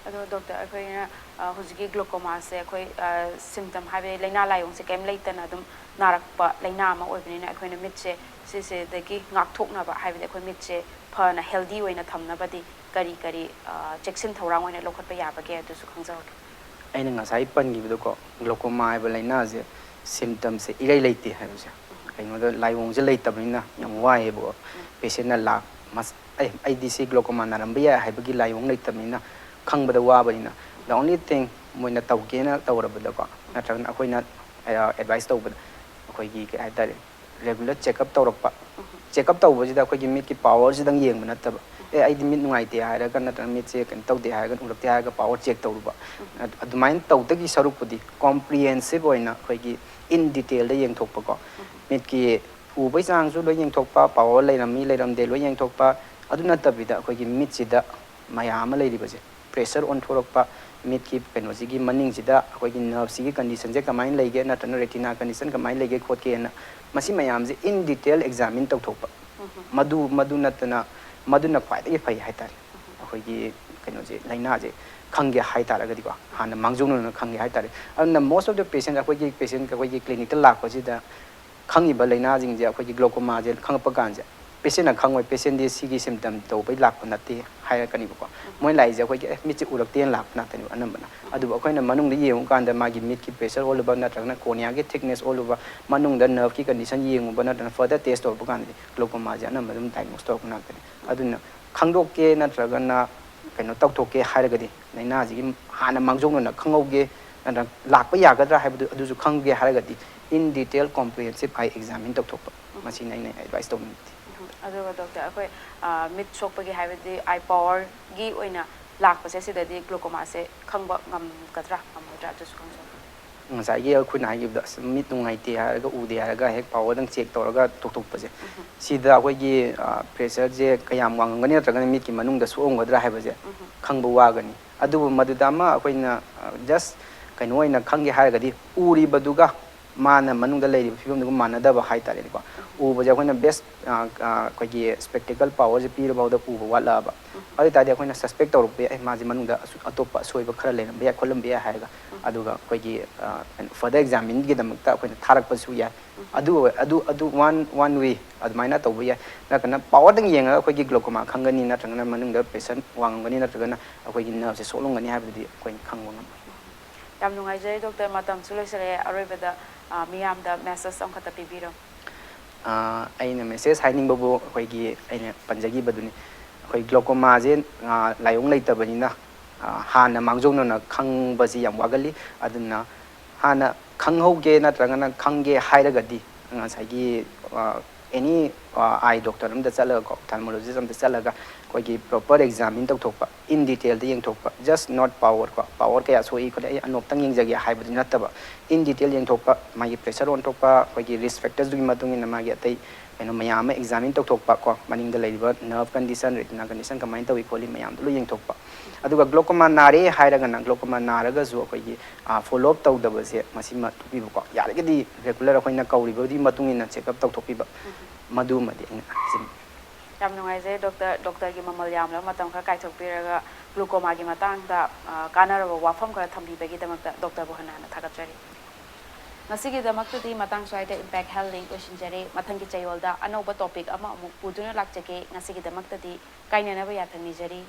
ꯑꯗꯣ ꯗꯣꯛꯇꯔ, ꯑꯩꯈꯣꯏꯅ ꯍꯧꯖꯤꯛꯀꯤ ꯒ꯭ꯂꯣꯀꯣꯃꯥꯁꯦ ꯑꯩꯈꯣꯏ ꯁꯤꯝꯇꯝ, ꯍꯥꯏꯕꯗꯤ ꯂꯥꯏꯅꯥ ꯂꯥꯏꯑꯣꯡꯁꯦ ꯀꯔꯤꯝ ꯂꯩꯇꯅ ꯑꯗꯨꯝ ꯅꯥꯔꯛꯄ ꯂꯥꯏꯅꯥ ꯑꯃ ꯑꯣꯏꯕꯅꯤꯅ, ꯑꯩꯈꯣꯏꯅ ꯃꯤꯠꯁꯦ ꯁꯤꯁꯤꯗꯒꯤ ꯉꯥꯛꯊꯣꯛꯅꯕ, ꯍꯥꯏꯕꯗꯤ ꯑꯩꯈꯣꯏ ꯃꯤꯠꯁꯦ ꯐꯅ ꯍꯦꯜꯗꯤ ꯑꯣꯏꯅ ꯊꯝꯅꯕꯗꯤ ꯀꯔꯤ ꯀꯔꯤ ꯆꯦꯛꯁꯤꯟ ꯊꯧꯔꯥꯡ ꯑꯣꯏꯅ ꯂꯧꯈꯠꯄ ꯌꯥꯕꯒꯦ, ꯑꯗꯨꯁꯨ ꯈꯪꯖꯍꯧꯒꯦ꯫ ꯑꯩꯅ ꯉꯁꯥꯏ ꯄꯟꯈꯤꯕꯗꯣꯀꯣ, ꯒ꯭ꯂꯣꯀꯣꯃꯥ ꯍꯥꯏꯕ ꯂꯥꯏꯅꯥꯁꯦ ꯁꯤꯝꯇꯝꯁꯦ ꯏꯔꯩ ꯂꯩꯇꯦ ꯍꯥꯏꯕꯁꯦ꯫ ꯀꯩꯅꯣꯗ ꯂꯥꯏꯑꯣꯡꯁꯦ ꯂꯩꯇꯕꯅꯤꯅ ꯌꯥꯝ ꯋꯥꯏꯌꯦꯕꯀꯣ꯫ ꯄꯦꯁꯦꯟꯅ ꯂꯥꯛ ꯑꯦ, ꯑꯩꯗꯤ ꯁꯤ ꯒ꯭ꯂꯣꯀꯣꯃꯥ ꯅꯥꯔꯝꯕ ꯌꯥꯏ ꯍꯥꯏꯕꯒꯤ ꯂꯥꯏꯑꯣꯡ ꯂꯩꯇꯕꯅꯤꯅ, ꯈꯪꯕꯗ ꯋꯥꯕꯅꯤꯅ, the only thing ꯃꯣꯏꯅ ꯇꯧꯒꯦꯅ ꯇꯧꯔꯕꯗꯀꯣ, ꯅꯠꯇ꯭ꯔꯒꯅ ꯑꯩꯈꯣꯏꯅ ꯑꯦꯗꯚꯥꯏꯁ ꯇꯧꯕꯗ, ꯑꯩꯈꯣꯏꯒꯤ ꯀꯩ ꯍꯥꯏꯇꯥꯔꯦ, ꯔꯦꯒꯨꯂꯔ ꯆꯦꯛꯑꯞ ꯇꯧꯔꯛꯄ꯫ ꯆꯦꯛꯑꯞ ꯇꯧꯕꯁꯤꯗ ꯑꯩꯈꯣꯏꯒꯤ ꯃꯤꯠꯀꯤ ꯄꯋꯥꯔꯁꯤꯗꯪ ꯌꯦꯡꯕ ꯅꯠꯇꯕ, ꯑꯦ, ꯑꯩꯗꯤ ꯃꯤꯠ ꯅꯨꯡꯉꯥꯏꯇꯦ ꯍꯥꯏꯔꯒ, ꯅꯠꯇ꯭ꯔꯒ ꯃꯤꯠꯁꯦ ꯀꯩꯅꯣ ꯇꯧꯗꯦ ꯍꯥꯏꯔꯒ, ꯎꯔꯛꯇꯦ ꯍꯥꯏꯔꯒ ꯄꯋꯥꯔ ꯆꯦꯛ ꯇꯧꯔꯨꯕ, ꯑꯗꯨꯃꯥꯏꯅ ꯇꯧꯗꯒꯤ ꯁꯔꯨꯛꯄꯨꯗꯤ ꯀꯣꯝꯄ꯭ꯔꯤꯍꯦꯟꯁꯤꯞ ꯑꯣꯏꯅ ꯑꯩꯈꯣꯏꯒꯤ ꯏꯟ ꯗꯤꯇꯦꯜꯗ ꯌꯦꯡꯊꯣꯛꯄꯀꯣ꯫ ꯃꯤꯠꯀꯤ ꯎꯕꯩ ꯆꯥꯡꯁꯨ ꯂꯣꯏ ꯌꯦꯡꯊꯣꯛꯄ, ꯄꯋꯥꯔ ꯂꯩꯔꯝꯃꯤ ꯂꯩꯔꯝꯗꯦ ꯂꯣꯏ ꯌꯦꯡꯊꯣꯛꯄ꯫ ꯑꯗꯨ ꯅꯠꯇꯕꯤꯗ ꯑꯩꯈꯣꯏꯒꯤ ꯃꯤꯠꯁꯤꯗ ꯃꯌꯥꯝ ꯑꯃ ꯂꯩꯔꯤꯕꯁꯦ, ꯄ꯭ꯔꯦꯁꯔ ꯑꯣꯟꯊꯣꯔꯛꯄ, ꯃꯤꯠꯀꯤ ꯀꯩꯅꯣꯁꯤꯒꯤ ꯃꯅꯤꯡꯁꯤꯗ ꯑꯩꯈꯣꯏꯒꯤ ꯅꯔꯚꯁꯤꯒꯤ ꯀꯟꯗꯤꯁꯟꯁꯦ ꯀꯃꯥꯏꯅ ꯂꯩꯒꯦ, ꯅꯠꯇ꯭ꯔꯒꯅ ꯔꯦꯇꯤꯅꯥ ꯀꯟꯗꯤꯁꯟ ꯀꯃꯥꯏꯅ ꯂꯩꯒꯦ ꯈꯣꯠꯀꯦꯅ, ꯃꯁꯤ ꯃꯌꯥꯝꯁꯦ ꯏꯟ ꯗꯤꯇꯦꯜ ꯑꯦꯛꯖꯥꯃꯤꯟ ꯇꯧꯊꯣꯛꯄ꯫ ꯃꯗꯨ, ꯃꯗꯨ ꯅꯠꯇꯅ, ꯃꯗꯨꯅ ꯈ꯭ꯋꯥꯏꯗꯒꯤ ꯐꯩ ꯍꯥꯏꯇꯥꯔꯦ꯫ ꯑꯩꯈꯣꯏꯒꯤ ꯀꯩꯅꯣꯁꯦ, ꯂꯥꯏꯅꯥꯁꯦ ꯈꯪꯒꯦ ꯍꯥꯏꯇꯥꯔꯒꯗꯤꯀꯣ, ꯍꯥꯟꯅ ꯃꯥꯡꯖꯧꯅꯅ ꯈꯪꯒꯦ ꯍꯥꯏꯇꯥꯔꯦ꯫ ꯑꯗꯨꯅ most of the patient ꯑꯩꯈꯣꯏꯒꯤ ꯄꯦꯁꯦꯟ ꯑꯩꯈꯣꯏꯒꯤ ꯀ꯭ꯂꯤꯅꯤꯛꯇ ꯂꯥꯛꯄꯁꯤꯗ ꯈꯪꯉꯤꯕ ꯂꯥꯏꯅꯥꯁꯤꯡꯁꯦ, ꯑꯩꯈꯣꯏꯒꯤ ꯒ꯭ꯂꯣꯀꯣꯃꯥꯁꯦ ꯈꯪꯉꯛꯄ ꯀꯥꯟꯁꯦ, ꯄꯦꯁꯦꯟꯅ ꯈꯪꯉꯣꯏ, ꯄꯦꯁꯦꯟꯗꯤ ꯁꯤꯒꯤ ꯁꯤꯝꯇꯝ ꯇꯧꯕꯩ ꯂꯥꯛꯄ ꯅꯠꯇꯦ ꯍꯥꯏꯔꯛꯀꯅꯤꯕꯀꯣ꯫ ꯃꯣꯏ ꯂꯥꯛꯏꯁꯦ ꯑꯩꯈꯣꯏꯒꯤ, "ꯑꯦ, ꯃꯤꯠꯁꯦ ꯎꯔꯛꯇꯦꯅ ꯂꯥꯛꯄ ꯉꯥꯛꯇꯅꯦꯕ ꯑꯅꯝꯕꯅ"꯫ ꯑꯗꯨꯕꯨ ꯑꯩꯈꯣꯏꯅ ꯃꯅꯨꯡꯗ ꯌꯦꯡꯉꯨꯀꯥꯟꯗ ꯃꯥꯒꯤ ꯃꯤꯠꯀꯤ ꯄ꯭ꯔꯦꯁꯔ ꯑꯣꯜꯂꯨꯕ, ꯅꯠꯇ꯭ꯔꯒꯅ ꯀꯣꯔꯅꯤꯌꯥꯒꯤ ꯊꯤꯛꯅꯦꯁ ꯑꯣꯜꯂꯨꯕ, ꯃꯅꯨꯡꯗ ꯅꯔꯚꯀꯤ ꯀꯟꯗꯤꯁꯟ ꯌꯦꯡꯉꯨꯕ, ꯅꯠꯇ꯭ꯔꯒꯅ ꯐꯔꯗꯔ ꯇꯦꯁ ꯇꯧꯔꯛꯄ ꯀꯥꯟꯗꯗꯤ ꯒ꯭ꯂꯣꯀꯣꯃꯥꯁꯦ ꯑꯅꯝꯕ ꯑꯗꯨꯝ ꯗꯥꯏꯒꯅꯣꯁ ꯇꯧꯔꯛꯄ ꯉꯥꯛꯇꯅꯤ꯫ ꯑꯗꯨꯅ ꯈꯪꯗꯣꯛꯀꯦ ꯅꯠꯇ꯭ꯔꯒꯅ ꯀꯩꯅꯣ ꯇꯧꯊꯣꯛꯀꯦ ꯍꯥꯏꯔꯒꯗꯤ, ꯂꯥꯏꯅꯥꯁꯤꯒꯤ ꯍꯥꯟꯅ ꯃꯥꯡꯖꯧꯅꯅ ꯈꯪꯍꯧꯒꯦ, ꯅꯠꯇ꯭ꯔꯒ ꯂꯥꯛꯄ ꯌꯥꯒꯗ꯭ꯔꯥ ꯍꯥꯏꯕꯗꯨ ꯑꯗꯨꯁꯨ ꯈꯪꯒꯦ ꯍꯥꯏꯔꯒꯗꯤ, in detail comprehensive eye examine ꯇꯧꯊꯣꯛꯄ, ꯃꯁꯤꯅ ꯑꯩꯅ ꯑꯦꯗꯚꯥꯏꯁ ꯇꯧꯅꯤꯡꯕꯗꯤ꯫ ꯑꯗꯨꯒ ꯗꯣꯛꯇꯔ, ꯑꯩꯈꯣꯏ ꯃꯤꯠ ꯁꯣꯛꯄꯒꯤ, ꯍꯥꯏꯕꯗꯤ ꯑꯥꯏ ꯄꯋꯥꯔꯒꯤ ꯑꯣꯏꯅ ꯂꯥꯛꯄꯁꯦ, ꯁꯤꯗꯗꯤ ꯒ꯭ꯂꯣꯀꯣꯃꯥꯁꯦ ꯈꯪꯕ ꯉꯝꯒꯗ꯭ꯔꯥ ꯉꯝꯃꯣꯏꯗ꯭ꯔꯥ, ꯑꯗꯨꯁꯨ ꯈꯪꯖꯕ꯫ ꯉꯁꯥꯏꯒꯤ ꯑꯩꯈꯣꯏꯅ ꯍꯥꯏꯈꯤꯕꯗꯣ, ꯑꯁ, ꯃꯤꯠ ꯅꯨꯡꯉꯥꯏꯇꯦ ꯍꯥꯏꯔꯒ, ꯎꯗꯦ ꯍꯥꯏꯔꯒ ꯍꯦꯛ ꯄꯋꯥꯔꯗꯪ ꯆꯦꯛ ꯇꯧꯔꯒ ꯇꯣꯛꯊꯣꯛꯄꯁꯦ, ꯁꯤꯗ ꯑꯩꯈꯣꯏꯒꯤ ꯄ꯭ꯔꯦꯁꯔꯁꯦ ꯀꯌꯥꯝ ꯋꯥꯡꯉꯝꯒꯅꯤ ꯅꯠꯇ꯭ꯔꯒꯅ ꯃꯤꯠꯀꯤ ꯃꯅꯨꯡꯗ ꯁꯣꯛꯑꯝꯒꯗ꯭ꯔꯥ ꯍꯥꯏꯕꯁꯦ ꯈꯪꯕ ꯋꯥꯒꯅꯤ꯫ ꯑꯗꯨꯕꯨ ꯃꯗꯨꯗ ꯑꯃ ꯑꯩꯈꯣꯏꯅ ꯖꯁ ꯀꯩꯅꯣ ꯑꯣꯏꯅ ꯈꯪꯒꯦ ꯍꯥꯏꯔꯒꯗꯤ, ꯎꯔꯤꯕꯗꯨꯒ ꯃꯥꯅ ꯃꯅꯨꯡꯗ ꯂꯩꯔꯤꯕ ꯐꯤꯕꯝꯗꯨꯒ ꯃꯥꯟꯅꯗꯕ ꯍꯥꯏꯇꯥꯔꯦꯅꯦꯀꯣ꯫ ꯎꯕꯁꯦ ꯑꯩꯈꯣꯏꯅ ꯕꯦꯁ ꯑꯩꯈꯣꯏꯒꯤ ꯁ꯭ꯄꯦꯛꯇꯤꯀꯜ ꯄꯥꯋꯔꯁꯦ ꯄꯤꯔꯐꯥꯎꯗ ꯎꯕ ꯋꯥꯠꯂꯛꯑꯕ, ꯑꯗꯨ ꯑꯣꯏ ꯇꯥꯔꯗꯤ ꯑꯩꯈꯣꯏꯅ ꯁꯁꯄꯦꯛ ꯇꯧꯔꯛꯄ ꯌꯥꯏ, "ꯑꯦ, ꯃꯥꯁꯦ ꯃꯅꯨꯡꯗ ꯑꯁꯨ- ꯑꯇꯣꯞꯄ ꯑꯁꯣꯏꯕ ꯈꯔ ꯂꯩꯔꯝꯕ ꯌꯥꯏ, ꯈꯣꯠꯂꯝꯕ ꯌꯥꯏ" ꯍꯥꯏꯔꯒ꯫ ꯑꯗꯨꯒ ꯑꯩꯈꯣꯏꯒꯤ ꯐꯔꯗꯔ ꯑꯦꯛꯖꯥꯃꯤꯟꯒꯤꯗꯃꯛꯇ ꯑꯩꯈꯣꯏꯅ ꯊꯥꯔꯛꯄꯁꯨ ꯌꯥꯏ꯫ ꯑꯗꯨ ꯑꯗꯨ ꯑꯗꯨ ꯋꯥꯟ ꯋꯥꯟ ꯋꯦ ꯑꯗꯨꯃꯥꯏꯅ ꯇꯧꯕ ꯌꯥꯏ꯫ ꯅꯠꯇ꯭ꯔꯒꯅ ꯄꯥꯋꯔꯗꯪ ꯌꯦꯡꯉꯒ ꯑꯩꯈꯣꯏꯒꯤ ꯒ꯭ꯂꯣꯀꯣꯃꯥ ꯈꯪꯒꯅꯤ, ꯅꯠꯇ꯭ꯔꯒꯅ ꯃꯅꯨꯡꯗ ꯄ꯭ꯔꯦꯁꯔ ꯋꯥꯡꯉꯝꯒꯅꯤ, ꯅꯠꯇ꯭ꯔꯒꯅ ꯑꯩꯈꯣꯏꯒꯤ ꯅꯔꯚꯁꯦ ꯁꯣꯛꯂꯝꯒꯅꯤ ꯍꯥꯏꯕꯗꯨꯗꯤ ꯑꯩꯈꯣꯏꯅ ꯈꯪꯕ ꯉꯝꯃꯣꯏ꯫ ꯌꯥꯝ ꯅꯨꯡꯉꯥꯏꯖꯔꯦ ꯗꯣꯛꯇꯔ, ꯃꯇꯝꯁꯨ ꯂꯣꯏꯁꯤꯜꯂꯛꯑꯦ꯫ ꯑꯔꯣꯏꯕꯗ ꯑ, ꯃꯤꯌꯥꯝꯗ ꯃꯦꯁꯦꯖ ꯑꯃꯈꯛꯇ ꯄꯤꯕꯤꯔꯣ꯫ ꯑꯥ, ꯑꯩꯅ ꯃꯦꯁꯦꯖ ꯍꯥꯏꯅꯤꯡꯕꯕꯨ ꯑꯩꯈꯣꯏꯒꯤ ꯑꯩꯅ ꯄꯟꯖꯈꯤꯕꯗꯨꯅꯤ, ꯑꯩꯈꯣꯏ ꯒ꯭ꯂꯣꯀꯣꯃꯥꯁꯦ, ꯑꯥ, ꯂꯥꯏꯑꯣꯡ ꯂꯩꯇꯕꯅꯤꯅ, ꯑꯥ, ꯍꯥꯟꯅ ꯃꯥꯡꯖꯧꯅꯅ ꯈꯪꯕꯁꯤ ꯌꯥꯝ ꯋꯥꯒꯜꯂꯤ꯫ ꯑꯗꯨꯅ ꯍꯥꯟꯅ ꯈꯪꯍꯧꯒꯦ ꯅꯠꯇ꯭ꯔꯒꯅ ꯈꯪꯒꯦ ꯍꯥꯏꯔꯒꯗꯤ ꯉꯁꯥꯏꯒꯤ, ꯑꯥ, ꯑꯦꯅꯤ, ꯑꯥ, ꯑꯥꯏ ꯗꯣꯛꯇꯔ ꯑꯝꯗ ꯆꯠꯂꯒꯀꯣ, ꯑꯣꯞꯊꯥꯜꯃꯣꯂꯣꯖꯤꯁ ꯑꯝꯗ ꯆꯠꯂꯒ ꯑꯩꯈꯣꯏꯒꯤ ꯄ꯭ꯔꯣꯄꯔ ꯑꯦꯛꯖꯥꯃꯤꯟ ꯇꯧꯊꯣꯛꯄ, ꯏꯟ ꯗꯤꯇꯦꯜꯗ ꯌꯦꯡꯊꯣꯛꯄ, ꯖꯁ ꯅꯣꯠ ꯄꯥꯋꯔ ꯀꯣ, ꯄꯥꯋꯔ ꯀꯌꯥ ꯁꯣꯛꯏ ꯈꯣꯠꯂꯤ ꯑꯩ ꯑꯅꯣꯞꯇꯪ ꯌꯦꯡꯖꯒꯦ ꯍꯥꯏꯕꯗꯤ ꯅꯠꯇꯕ, ꯏꯟ ꯗꯤꯇꯦꯜ ꯌꯦꯡꯊꯣꯛꯄ, ꯃꯥꯒꯤ ꯄ꯭ꯔꯦꯁꯔ ꯑꯣꯟꯊꯣꯛꯄ, ꯑꯩꯈꯣꯏꯒꯤ ꯔꯤꯁꯛ ꯐꯦꯛꯇꯔꯁꯇꯨꯒꯤ ꯃꯇꯨꯡ ꯏꯟꯅ ꯃꯥꯒꯤ ꯑꯇꯩ ꯀꯩꯅꯣ ꯃꯌꯥꯝ ꯑꯃ ꯑꯦꯛꯖꯥꯃꯤꯟ ꯇꯧꯊꯣꯛꯄ ꯀꯣ, ꯃꯅꯤꯡꯗ ꯂꯩꯔꯤꯕ ꯅꯔꯚ ꯀꯟꯗꯤꯁꯟ, ꯔꯦꯇꯤꯅꯥ ꯀꯟꯗꯤꯁꯟ ꯀꯃꯥꯏꯅ ꯇꯧꯏ ꯈꯣꯠꯂꯤ ꯃꯌꯥꯝꯗꯣ ꯂꯣꯏ ꯌꯦꯡꯊꯣꯛꯄ꯫ ꯑꯗꯨꯒ ꯒ꯭ꯂꯣꯀꯣꯃꯥ ꯅꯥꯔꯦ ꯍꯥꯏꯔꯒꯅ, ꯒ꯭ꯂꯣꯀꯣꯃꯥ ꯅꯥꯔꯒꯁꯨ ꯑꯩꯈꯣꯏꯒꯤ, ꯑꯥ, ꯐꯣꯂꯣ ꯑꯞ ꯇꯧꯗꯕꯁꯦ ꯃꯁꯤꯃ ꯇꯣꯛꯄꯤꯕꯀꯣ, ꯌꯥꯔꯒꯗꯤ ꯔꯦꯒꯨꯂꯔ ꯑꯩꯈꯣꯏꯅ ꯀꯧꯔꯤꯕꯗꯨꯒꯤ ꯃꯇꯨꯡ ꯏꯟꯅ ꯆꯦꯛꯑꯞ ꯇꯧꯊꯣꯛꯄꯤꯕ, ꯃꯗꯨꯃꯗꯤ ꯑꯩꯅ ꯍꯥꯏꯖꯅꯤꯡꯉꯤ꯫ ꯌꯥꯝ ꯅꯨꯡꯉꯥꯏꯖꯩ ꯗꯣꯛꯇꯔ, ꯗꯣꯛꯇꯔꯒꯤ ꯃꯃꯜ ꯌꯥꯝꯂꯕ ꯃꯇꯝ ꯈꯔ ꯀꯥꯏꯊꯣꯛꯄꯤꯔꯒ ꯒ꯭ꯂꯨꯀꯣꯃꯥꯒꯤ ꯃꯇꯥꯡꯗ, ꯑ, ꯀꯥꯟꯅꯔꯕ ꯋꯥꯐꯝ ꯈꯔ ꯊꯝꯕꯤꯕꯒꯤꯗꯃꯛꯇ ꯗꯣꯛꯇꯔꯕꯨ ꯍꯟꯅ ꯍꯟꯅ ꯊꯥꯒꯠꯆꯔꯤ꯫ ꯉꯁꯤꯒꯤꯗꯃꯛꯇꯗꯤ ꯃꯇꯥꯡ ꯁ꯭ꯋꯥꯏꯗ ꯏꯝꯄꯦꯛ ꯍꯦꯜꯊ ꯂꯤꯡ ꯂꯣꯏꯁꯤꯟꯖꯔꯦ꯫ ꯃꯊꯪꯒꯤ ꯆꯌꯣꯜꯗ ꯑꯅꯧꯕ ꯇꯣꯄꯤꯛ ꯑꯃ ꯑꯃꯨꯛ ꯄꯨꯗꯨꯅ ꯂꯥꯛꯆꯒꯦ꯫ ꯉꯁꯤꯒꯤꯗꯃꯛꯇꯗꯤ ꯀꯥꯏꯅꯅꯕ ꯌꯥꯊꯪ ꯅꯤꯖꯔꯤ꯫